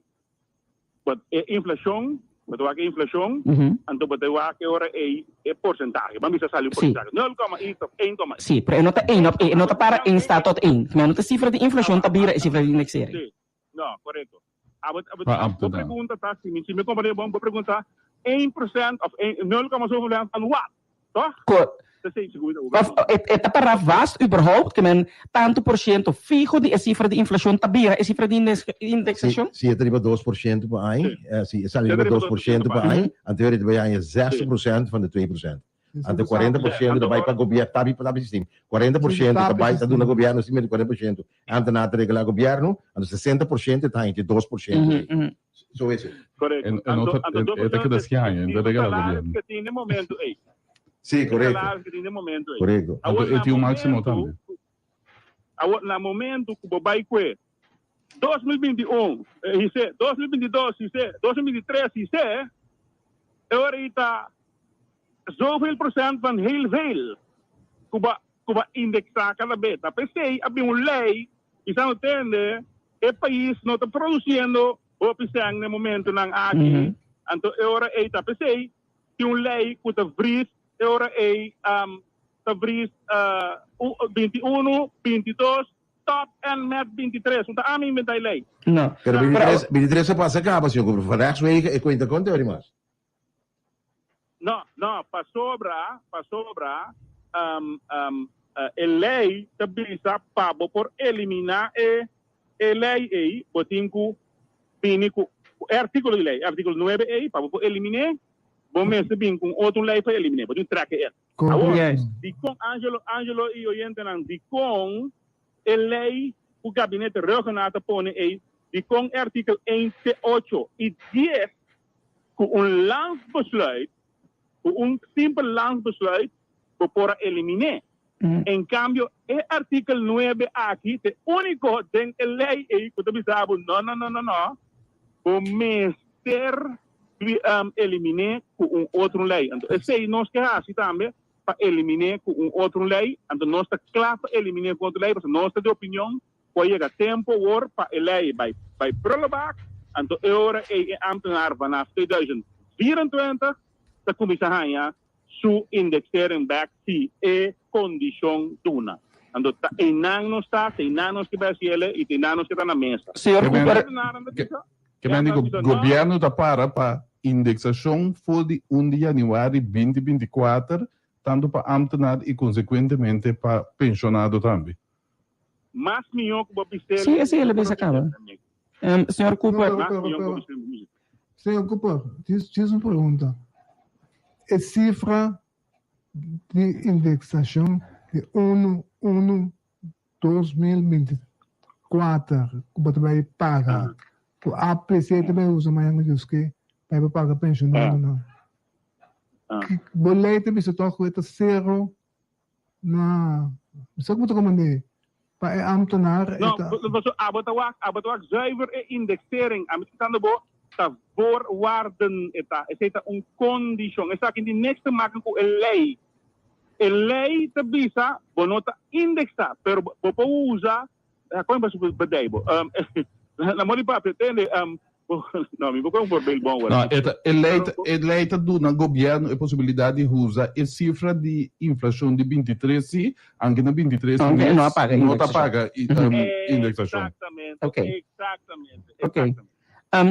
bo e inflashon, bo ta wak e inflashon, anto bo ta wak e ora ei e porsentahe. Ban bisa sali un porsentahe, nul koma iets of één koma Sí, pero e no ta één op één, e no ta para één sta tot één. No ta sifra di inflashon ta bira e sifra di indexering. Sí, no, korekto. Abo abo Pa bo ambtenaar. pregunta ta, si mi si mi komprende bon, bo pregunta één prosent of één nul koma zoveel prosent van wat? Toch? Ko, Esei segun mi ta of e e ta para vast überhaupt, ke men tantu por siento fiho di e sifra di inflashon ta bira e sifra di indeksashon? Si e ta riba 2% pa aña, si e sali riba 2% pa aña, anto e ta bai haña 60% van de 2%. Anto 40% ta bai pa gobièrnu, tabi tabi sistema, 40% ta bai ta duna gobièrnu simplemente 40%, anto nan ta regla gobièrnu, anto 60% ta haña e 2% ei. So ese. Correcto. En, en otro, Anto, en, anto e ta keda si aña, en ta regala salaris gobierno. que tin den momento ei. Sí, E correcto. salaris que tin den momento ei. Correcto. Anto Awor e na tin un máximo momento, tambe. awor na momento ku bo bai kue 2021 eh, hisé, 2022 hisé, 2023 hisé, e ora ei ta zoveel procent van heel veel ku bo ku bo a indeksá kada be. Ta p'esei a bin un lei i sa no tende e pais no ta produsiendo hopi sèn na e momentunan aki, anto e ora ei ta p'esei tin un lei ku ta vris e ora ei ta vris 21, 22 tot en met 23. No ta ami inventá e lei. No. Pero 23, 23 a pasa kaba, señor Cooper. Van rechtswege e kuenta konta ori mas. No, no, pasobra, pasobra e lei ta bisa pa bo por eliminá e e lei ei, bo tin ku bini ku e artíkulo di lei, e artíkulo nuebe ei, pa bo por elimin'é, bo mester bin ku un otro lei pa elimin'é, bo tin trèk e. Awor, dikon, Angelo, Angelo i oyentenan, dikon e lei ku gabinete Rhuggenaath a pone ei, dikon e artíkel ein te ocho i dies Ku un landsbesluit, ku un simpel landsbesluit bo por a eliminé. En kambio e artikel nuebe aki ta e úniko den e lei ei ku ta bisa bo no, no, no, no, no, bo mester eliminé ku un otro lei. Anto esei nos ke hasi tambe pa eliminé ku un otro lei. Anto nos ta kla pa eliminé ku otro lei pasobra nos ta di opinion Ku a yega tempu awor pa e lei bai bai prullenbak, anto e ora ei e ambtenaar vanaf 2024 ta kuminsá haña su indexering bek si e kondishon duna. Anto ta einan nos ta, ta einan nos ke bai hasi ele i ta einan nos ke ta na mesa. Señor Cooper. Ke men di gobièrnu ta para pa indeksashon for di un di yanüari 2024 tantu pa ambtenaar i konsekuentemente pa penshonado tambe. Mas mihó ku bo bis'é. Sí, esei el a bisa kaba. Señor Cooper. No, pero, pero, pero, Señor Cooper, djis un pregunta. E sifra di indeksashon di unu unu 2024 ku bo ta bai paga, ku APC ta bai usa mañana ku Dios ke bai pa paga penshonadonan. Bo lei ta bisa tòg ku e ta sero Na, mi sa ku bo ta komand'é pa e ambtenaar e No, ta. pasobra abo ta wak, abo ta wak zuiver e indexering. Ami ta bisando bo ta voorwaarden e ta. Esei ta un kondishon. Esaki tin niks te maken ku e lei. E lei ta bisa bo no ta indexá, pero bo por usa Kon pa su bedij bo? Na modi papia, tende, no, mi por kon un voorbeeld bon word. No, e ta, e lei ta, e lei ta duna gobièrnu e posibilidat di usa e sifra di inflashon di 23 si, anke na 23 Anke mes no a paga no ta indeksashon. paga indeksashon. Exactamente, Ok. exactamente, Ok. exactamente.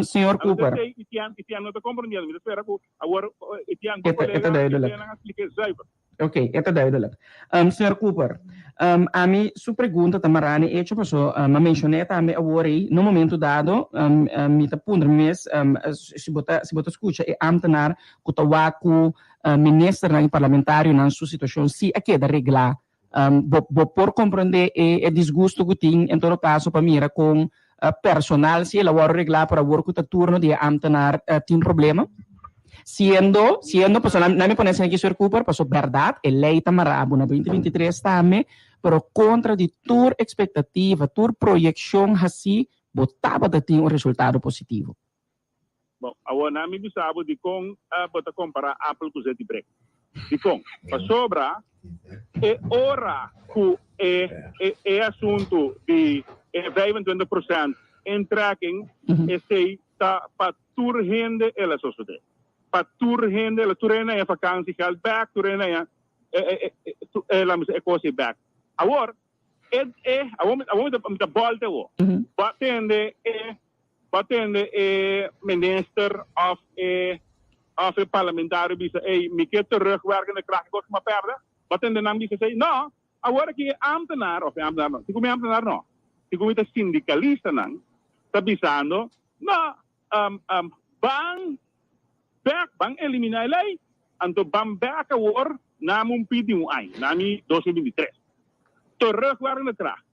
Señor Anto Cooper. esei Etienne, Etienne no ta komprondiendo. Mi ta spera ku awor Etienne, bo E ta, e ta kolega duidelijk. Etienne a splika e zuiver. Ok, e ta duidelijk. Señor Cooper, ami su pregunta ta mará n'e echo paso m'a menshoné tambe awor ei, na un momento dado mi ta puntra mi mes si bo ta si bo ta skucha e ambtenaar ku ta wak ku ministernan i parlamentarionan su situashon si a keda reglá. Bo bo por komprondé e e disgusto ku tin en todo kaso pa mira kon personal si el a wòrdu reglá pero awor ku ta turno di e ambtenaar tin problema. Siendo, siendo, paso na mi pone asina aki señor Cooper, paso berdad e ley ta mara bo na 2023 tambe, pero contra di tur expectativa, tur proyeccion haci, bo tabata tin un resultado positivo. Bon, awor na mi bisa bo dikon bo ta kompará apel ku zet di brek. Dikon? Pasobra e ora ku e e asuntu di e 25 prosènt intrekking, esei ta pa tur hende el a sosodé. Pa tur hende el a, tur hende haña vakansiegeld bèk, tur hende haña e laat mi bisa e kos ei bèk. Awor, E e awor mi awor mi ta bòlta awor. Bo a tende e bo a tende e minister òf e òf e parlamentario bisa ey mi ke terugwerkende kracht kos ku mi a pèrdè? Bo a tende nan bisa esei? No! Awor aki e ámtenar òf e ámtenar no, sigun mi ámtenar no, sigun mi ta sindikalistanan ta bisando no ban bèk ban eliminá e lei anto ban bèk awor na mi un pidi un aña, na mi 2023. Terugwerkende kracht.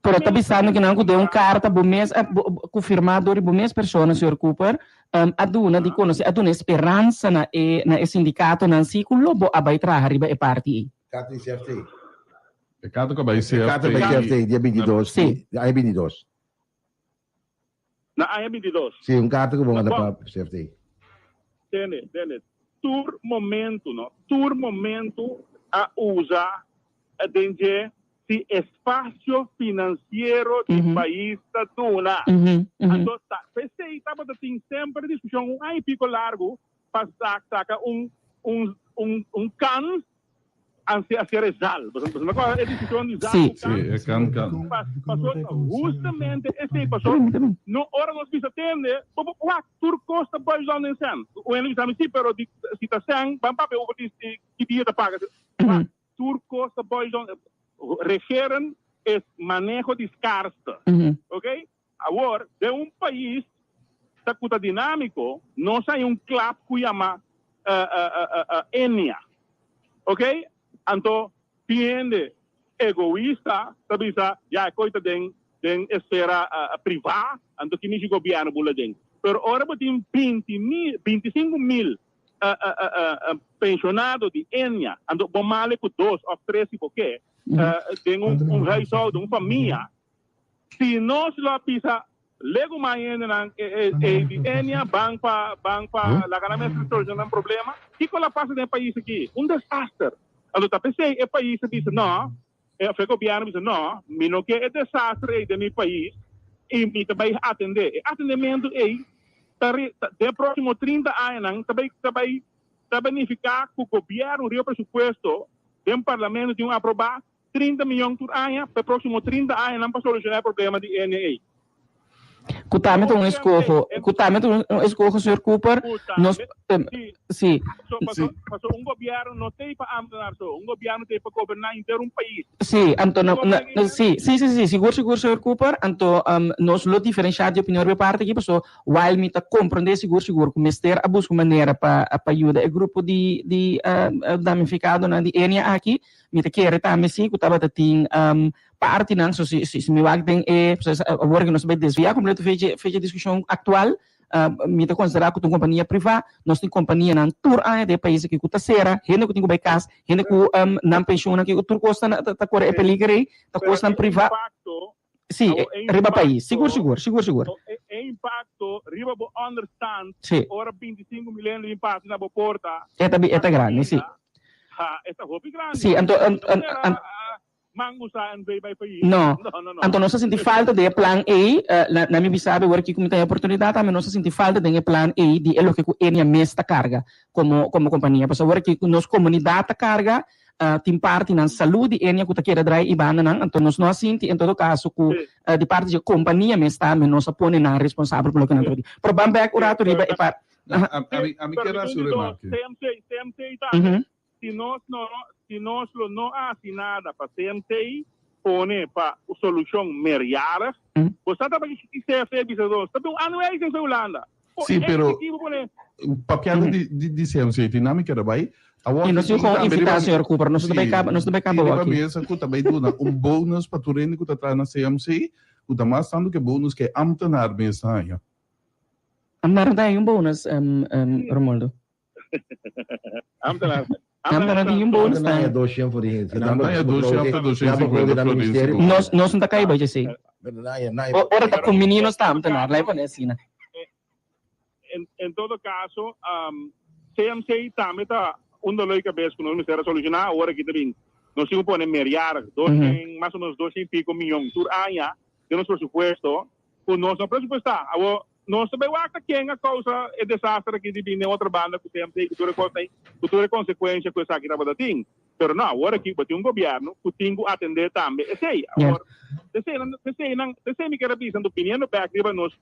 Pero ta bisando ki nan ku den un karta bo mes a ku firmá dor di bo mes persona señor Cooper a duna di konosé a duna e speransa na e na e sindikatonan si ku lo bo a bai traha riba e parti ei. Karta di CFT. E karta ku a bai CFT. Karta bai CFT dia bintidos Si. di aña bintidos. Na aña bintidos. Si, un karta ku bo manda pa CFT. Tende, tende. Tur momento, no, tur momento a usa den dje si espacio financiero di pais ta duna. Anto ta, p'esei tabata tin semper discusion un aña y pico largo pa saca un, un, un, un kans Ansi a ser e zal. Pasobra mi acorda e discusion di zal Sí. cu kan. Sí, e kan kan. Pas, paso justamente esey paso no ora nos bisa tende, bo bo wak tur cos ta buig down den cen. Un hende bisa mi si, pero di si ta cen, ban papia over di ki dia ta paga. Wak, tur cos ta buig down. Regeren es maneho di scarste. Ok? Awor, den un pais ta cu ta dinamico, nos hay un klap cu yama Ennia. Ok? Anto, tin hende egoista ta bisa, ya e coy ta den den esfera priva, anto ki mishi gobierno bula den. Pero ora bo tin binti mil, bintisinco mil pensionado di Ennia, anto bo male cu dos of tres si bo ke, den un huishouden, un famia, Si nos lo a bisa legu mas hendenan ey di Enia ban pa ban pa laga nan mester soluciona nan problema, kico lo a pasa den e pais aki? Un desaster. Anto ta pesey e pais a bisa no, of e gobierno a bisa no, mi no ke e desaster ey den mi pais y mi ta bay atende. E atendemento ey ta den e proximo 30 añanan ta bay ta bay ta bay nifica cu gobierno riba presupuesto den parlamento tin un aproba 30 miyon tur aña pa e proximo 30 añanan pa soluciona e problema di NA. Cu tambe ta un escoho, cu tambe ta un escoho, señor Cooper, nos, si. Paso, paso un gobierno no t'ey pa ambtenaar so, un gobierno t'ey pa goberna henter un pais. Si, anto na, na, si, si, si, si, sigur, sigur, señor Cooper, anto nos lo diferencia di opinion riba e parti aki, paso while mi ta comprende sigur, sigur cu mester a busca un manera pa, pa yuda e grupo di, di damnificadonan di ENNIA aki, Mi ta kere tambe si ku tabata tin partinan, so si si mi wak den e, awor ku nos ta bai desviá kompleto fecha fecha diskushon aktual, mi ta konsiderá ku ta un kompania privá, nos tin kompanianan tur aña den e pais aki ku ta sera, hende ku tin ku bai kas, hende ku nan penshunnan ku tur kos ta kore e peliger ei, ta kosnan privá. Sí, riba pais, sigur sigur, sigur sigur. E impacto riba bo onderstand, Sí. ora 25 mil hende bin pasa na bo porta. E ta e ta grandi, sí. Ha, e ta hopi grandi. Sí, anto, an, an, an, Mangusa NV bai pais. No. No, no, no. Anto nos a sinti falta den e plan ei, na, na mi bisa awor aki ku mi ta e oportunidat tambe nos a sinti falta den e plan ei di e loke ku Ennia mes ta karga komo komo kompania. Pasobra awor aki ku nos komunidat ta karga, Tin partinan salú di Ennia ku ta keda drai i bandanan, anto nos no a sinti en todo kaso ku di parti dje kompania mes tambe nos a pone nan responsabel pa loke nan ta di. Pero ban bèk un ratu riba e par. Ami kier hasi un remarke. CMC, CMC tambe, si nos no, si nos lo no hasi nada pa CMC pone pa solushon meerjarig, bo sa tabata ki CFT bisa nos, ta bin un aanwijzing for Hulanda. Sí, pero papiando di di CMC tin nan mi kere bai. Awor I nos tin gewoon invitá señor Cooper, nos ta bai kaba, nos ta bai kaba awor. Riba mesa ku ta bai duna un bonus pa tur hende ku ta traha na CMC, ku ta mas tantu ku e bonus ku e ambtenaar mes ta haña. Ambtenaar no ta haña un bonus, Romoldo? Ambtenaar. Ambtenaar tin un bonus Ambtenaar tambe. 200 voor die gente. Nan ta 200, 250 florin. Nos no ta kai bai esei. Ora ta kumbiní nos ta ambtenaar, laat pone asina. En todo caso, CMC tambe ta un dolor di cabes cu nos mester a soluciona. Awor aki ta bin, nos tin cu pone meerjarig, dos cien, mas o menos dos cien y pico miyon tur aña den nos presupuesto cu nos no presupuesta. Awor, nos ta bay wak ta ken a causa e desaster aki di bin den otro banda cu CMC cu tur e cosnan, cu tur e consecuencia cu esaki tabata tin. Pero no, awor aki bo tin un gobierno cu tin cu atende tambe esey. Awor, eseynan, eseynan, esey mi kier a bisa, anto biniendo bek riba nos,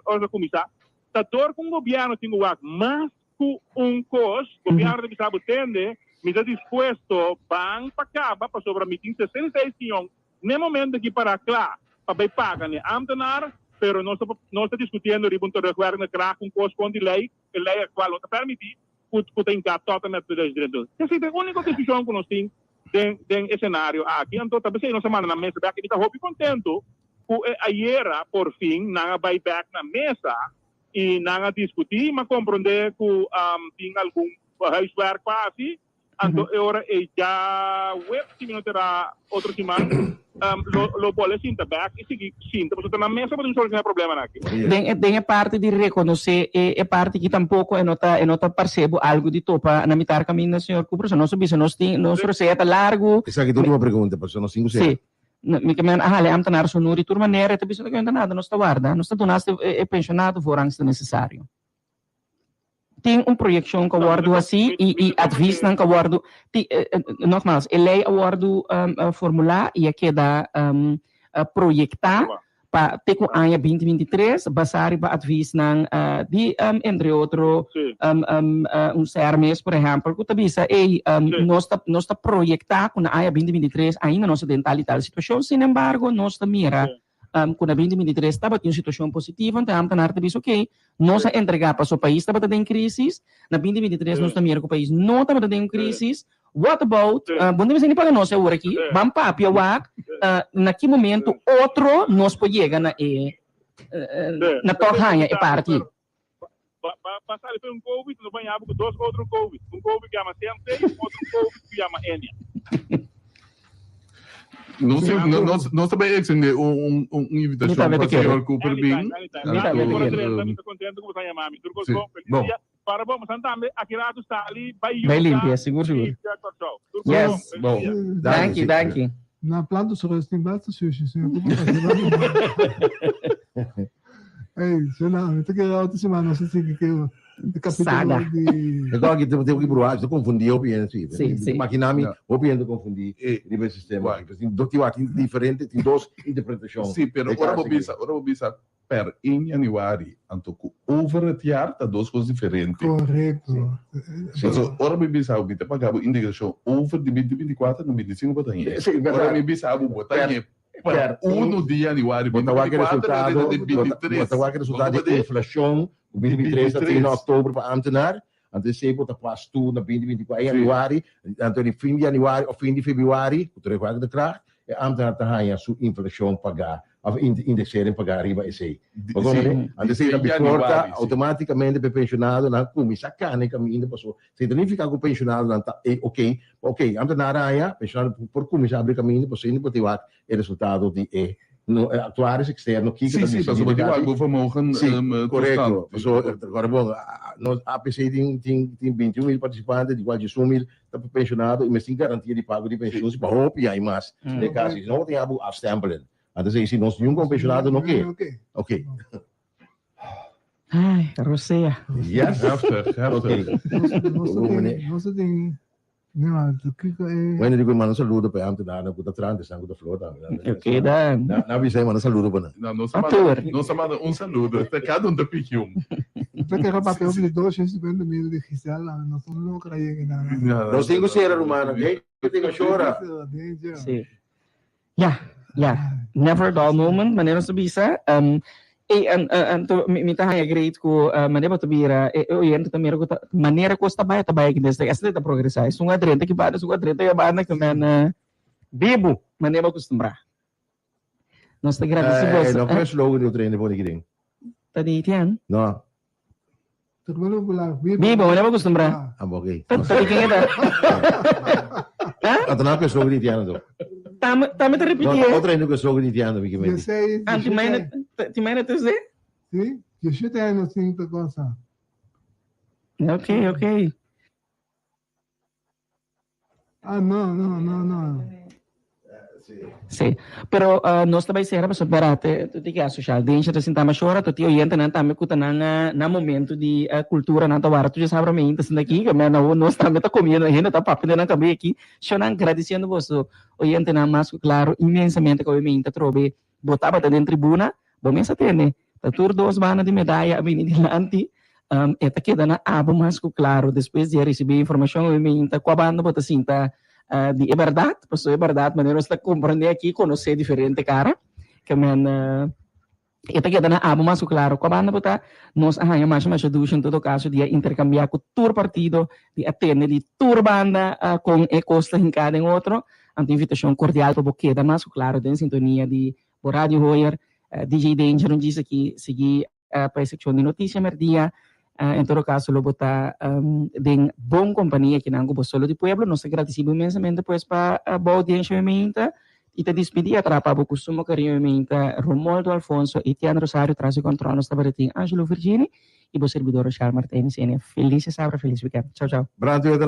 ora nos a cuminsa, ta dor cu un gobierno tin cu wak mas cu un cos, gobierno ta bisa bo tende, mi ta dispuesto ban pa caba pasobra mi tin 66 miyon n'e momento aki para cla pa bay paga n'e ambtenaar, pero nos ta, nos ta discutiendo riba un terugwerkende kracht, un cos con di ley, e ley actual no ta permiti, ku ku ta hinká tot en met 2023. Esei ta e úniko diskushon ku nos tin den den e senario aki. Anto ta p'esei nos a manda nan mesa bèk i mi ta hopi kontentu ku e ayera por fin nan a bai bèk na mesa i nan a diskutí. Mi a komprondé ku tin algun huiswerk pa hasi. Anto e ora ei djaweps, si mi no ta era otro siman, lo lo bolbe sinta bek i sigui sinta pasobra ta na mesa bo tin soluciona e problemanan aki. Den e den e parti di reconoce e e parti ki tampoco e no ta e no ta parce bo algo di topa na mitar caminda señor Cooper, so nos a bisa nos tin nos rosea ta largo. Esaki ta ultimo pregunta pasobra nos tin cu cera. Si. Mi ke men a hala e ambtenaar su nur di tur manera e ta bisa no ke nada nos ta warda nos ta duna hasta e pensionado voorrang si ta necesario. Tin un proyekshon ku a wòrdu hasí i i advisnan ku a wòrdu ti nogmaals e lei a wòrdu formulá i a keda proyektá pa te ku aña binti 23 basá riba advisnan di entre otro un SER mes por ehèmpel ku ta bisa ey nos ta nos ta proyektá ku na aña binti 23 ainda nos ta den tal i tal situashon sinembargo nos ta mira ku na 2023 tabatin un situashon positivo, anto e ambtenaar ta bisa ok, nos a entregá paso pais tabata den krisis, na 2023 nos ta mira ku pais no tabata den un krisis, what about, bo no ta bisa ni paga nos awor aki, ban papia wak na ki momento otro nos por yega na e na tòg haña e parti. Ba sali pa un covid, nos baña bo ku dos otro covid, un covid ku yama CMC i un otro covid ku yama Enia. Nos nos nos ta bay extende un un un invitacion pa señor Cooper bin. Mi ta contento ku bo ta yama mi. Tur kos bon. Feliz dia. Para bo, bosan tambe aki rato sali bay Bay limpia, sigur sigur. Yes. Bon. Danki, danki. Na planto su rust tin basta sushi, señor Cooper. Ey, suena, mi ta kere otro semana nos ta sigui ke e capítulo Saga. di... E ko aki tengo que bruha, estoy confundí hopi hende sí. Sí, sí. Imagina mi, hopi hende confundí Eh, riba e sistema. guai. Pues tin dos tin diferente, tin dos interpretacion. Sí, pero E ora bo caso bisa, ora bo bisa per 1 januari, anto ku over het jaar ta dos kos diferente. Correcto. Sí. Paso ora mi bisa bo mi ta paga bo indexacion over di 2024 na 25 bo ta heye. Sí, verdad. Ora mi bisa bo bo ta Per- heye Pa uno di januari Bo ta wak e 2024 resultado, di bo ta- 23. bo ta wak e resultado di inflacion ku 2023 ta tin na oktober pa ambtenaar. Anto esei bo ta pas tur na 2024 januari, anto di fin di januari of fin di februari, ku terugwerkende kracht, e ambtenaar ta haña su inflacion pagá of indexering pagá riba esei. Bo comprende? Anto esei ta biforta automaticamente pa e pensionadonan kuminsá kana e kaminda paso Si ta nifiká ku penshonadonan ta e ok, ok, ambtenaar haña, penshonado por kuminsá abri kaminda pasobra hende por tin wak e resultado di e no e aktuaris eksterno kiko ta Sí, sí, disidí pasobra di tin kasi. algu vermogen Sí, korekto. toestand. Pasobra awor bon, nos APC tin tin tin 21 mil partisipante, di kual 11 mil ta penshonado i mester tin garantia di pago di penshun si pa hopi hay mas den kasi. Si no bo tin abu afstempelen. Anto si nos niun penshonado no ke. Ok. Ai, rosea. Yes. Heftig, heftig. Nos ta tin, no, kiko e. Bueno, digo, manda saludo pa e ambtenaarnan ku ta trante, esnan ku ta flota. Oké dan. Na bisa manda saludo pa nan. No, nos a manda, nos a manda un saludo. Kada un ta piki un. Ta kere papia over di 250 mil di Gisela, nos no logra yega na. Nos tin ku sera, rumannan. Hey, tin ku shora. Sí. Ya, ya. Never a dull moment, manera nos ta bisa. Um, e, en, en, to, mi, mi ta haña great ku uh, manera bo ta bira, e, e oyente ta mira ku ta, manera kos ta bai, ta bai aki desde esei ta progresá. Esun a drenta ki banda, esun a drenta ki banda, ku men uh, bibu, manera bo acostumbrá. Nos ta gradisi Eh, boso. no, kon e slogan di otro hende pone aki den? Ta di Etienne? No. Tribuna Popular, bibo. Bibo, wanneer bo acostumbrá? Ah, oké. Ta ta di ken e ta? Anto nan ku e slogan di Tiano to. Tame tame ta repetí No, e. otro hende ku e slogan di Tiano, mi ke menti. 16, Ah, ti maina ti maina ta usé? Sí, 17 años sin ta cosa. Ok, ok. Ah, no, no, no, no. Sí, pero uh, nos ta bai sera pasobra berate tu ti ke social danger ta sinta mashora tu ti oyentenan tambe ku ta nan uh, nan momento di uh, kultura nan ta wara tu ya sabra me inta sinta aki ke me na nos tambe ta komiendo hende ta papia den nan kabe aki shonan gradisiendo boso oyentenan mas ku klaro inmensamente ku me inta trobe bo tabata den tribuna bo mes a tende Ta tur dos banda di medaya a bini dilanti, e ta keda na abo mas ku klaro despues di a risibí e informashon awe meinta kua banda bo ta sinta di e bèrdat, pasobra e bèrdat manera nos ta komprendé aki konosé diferente kara, ke men e ta keda na abo mas ku klaro kua banda bo ta. Nos a haña masha masha dushi en todo kaso di a interkambiá ku tur partido, di a tende di tur banda kon e kos ta hinká den otro. Anto invitashon kordial pa bo keda mas ku klaro den sintonia di Bo Radio Hoyer, DJ Danger un djis aki sigui pa e seccion di noticia merdia. En todo caso lo bo ta den bon compania akinan cu bo Solo di Pueblo. Nos ta gradici bo inmensamente pues pa bo audiencia hoy meinta y ta dispidi atrapa bo cu sumo cariño hoy meinta Romoldo Alfonso, Etienne Rosario tras di control nos tabata tin Angelo Virgini y bo servidor Rochelle Martijn. Feliz sabra, feliz weekend. Chao chao. Brandweer.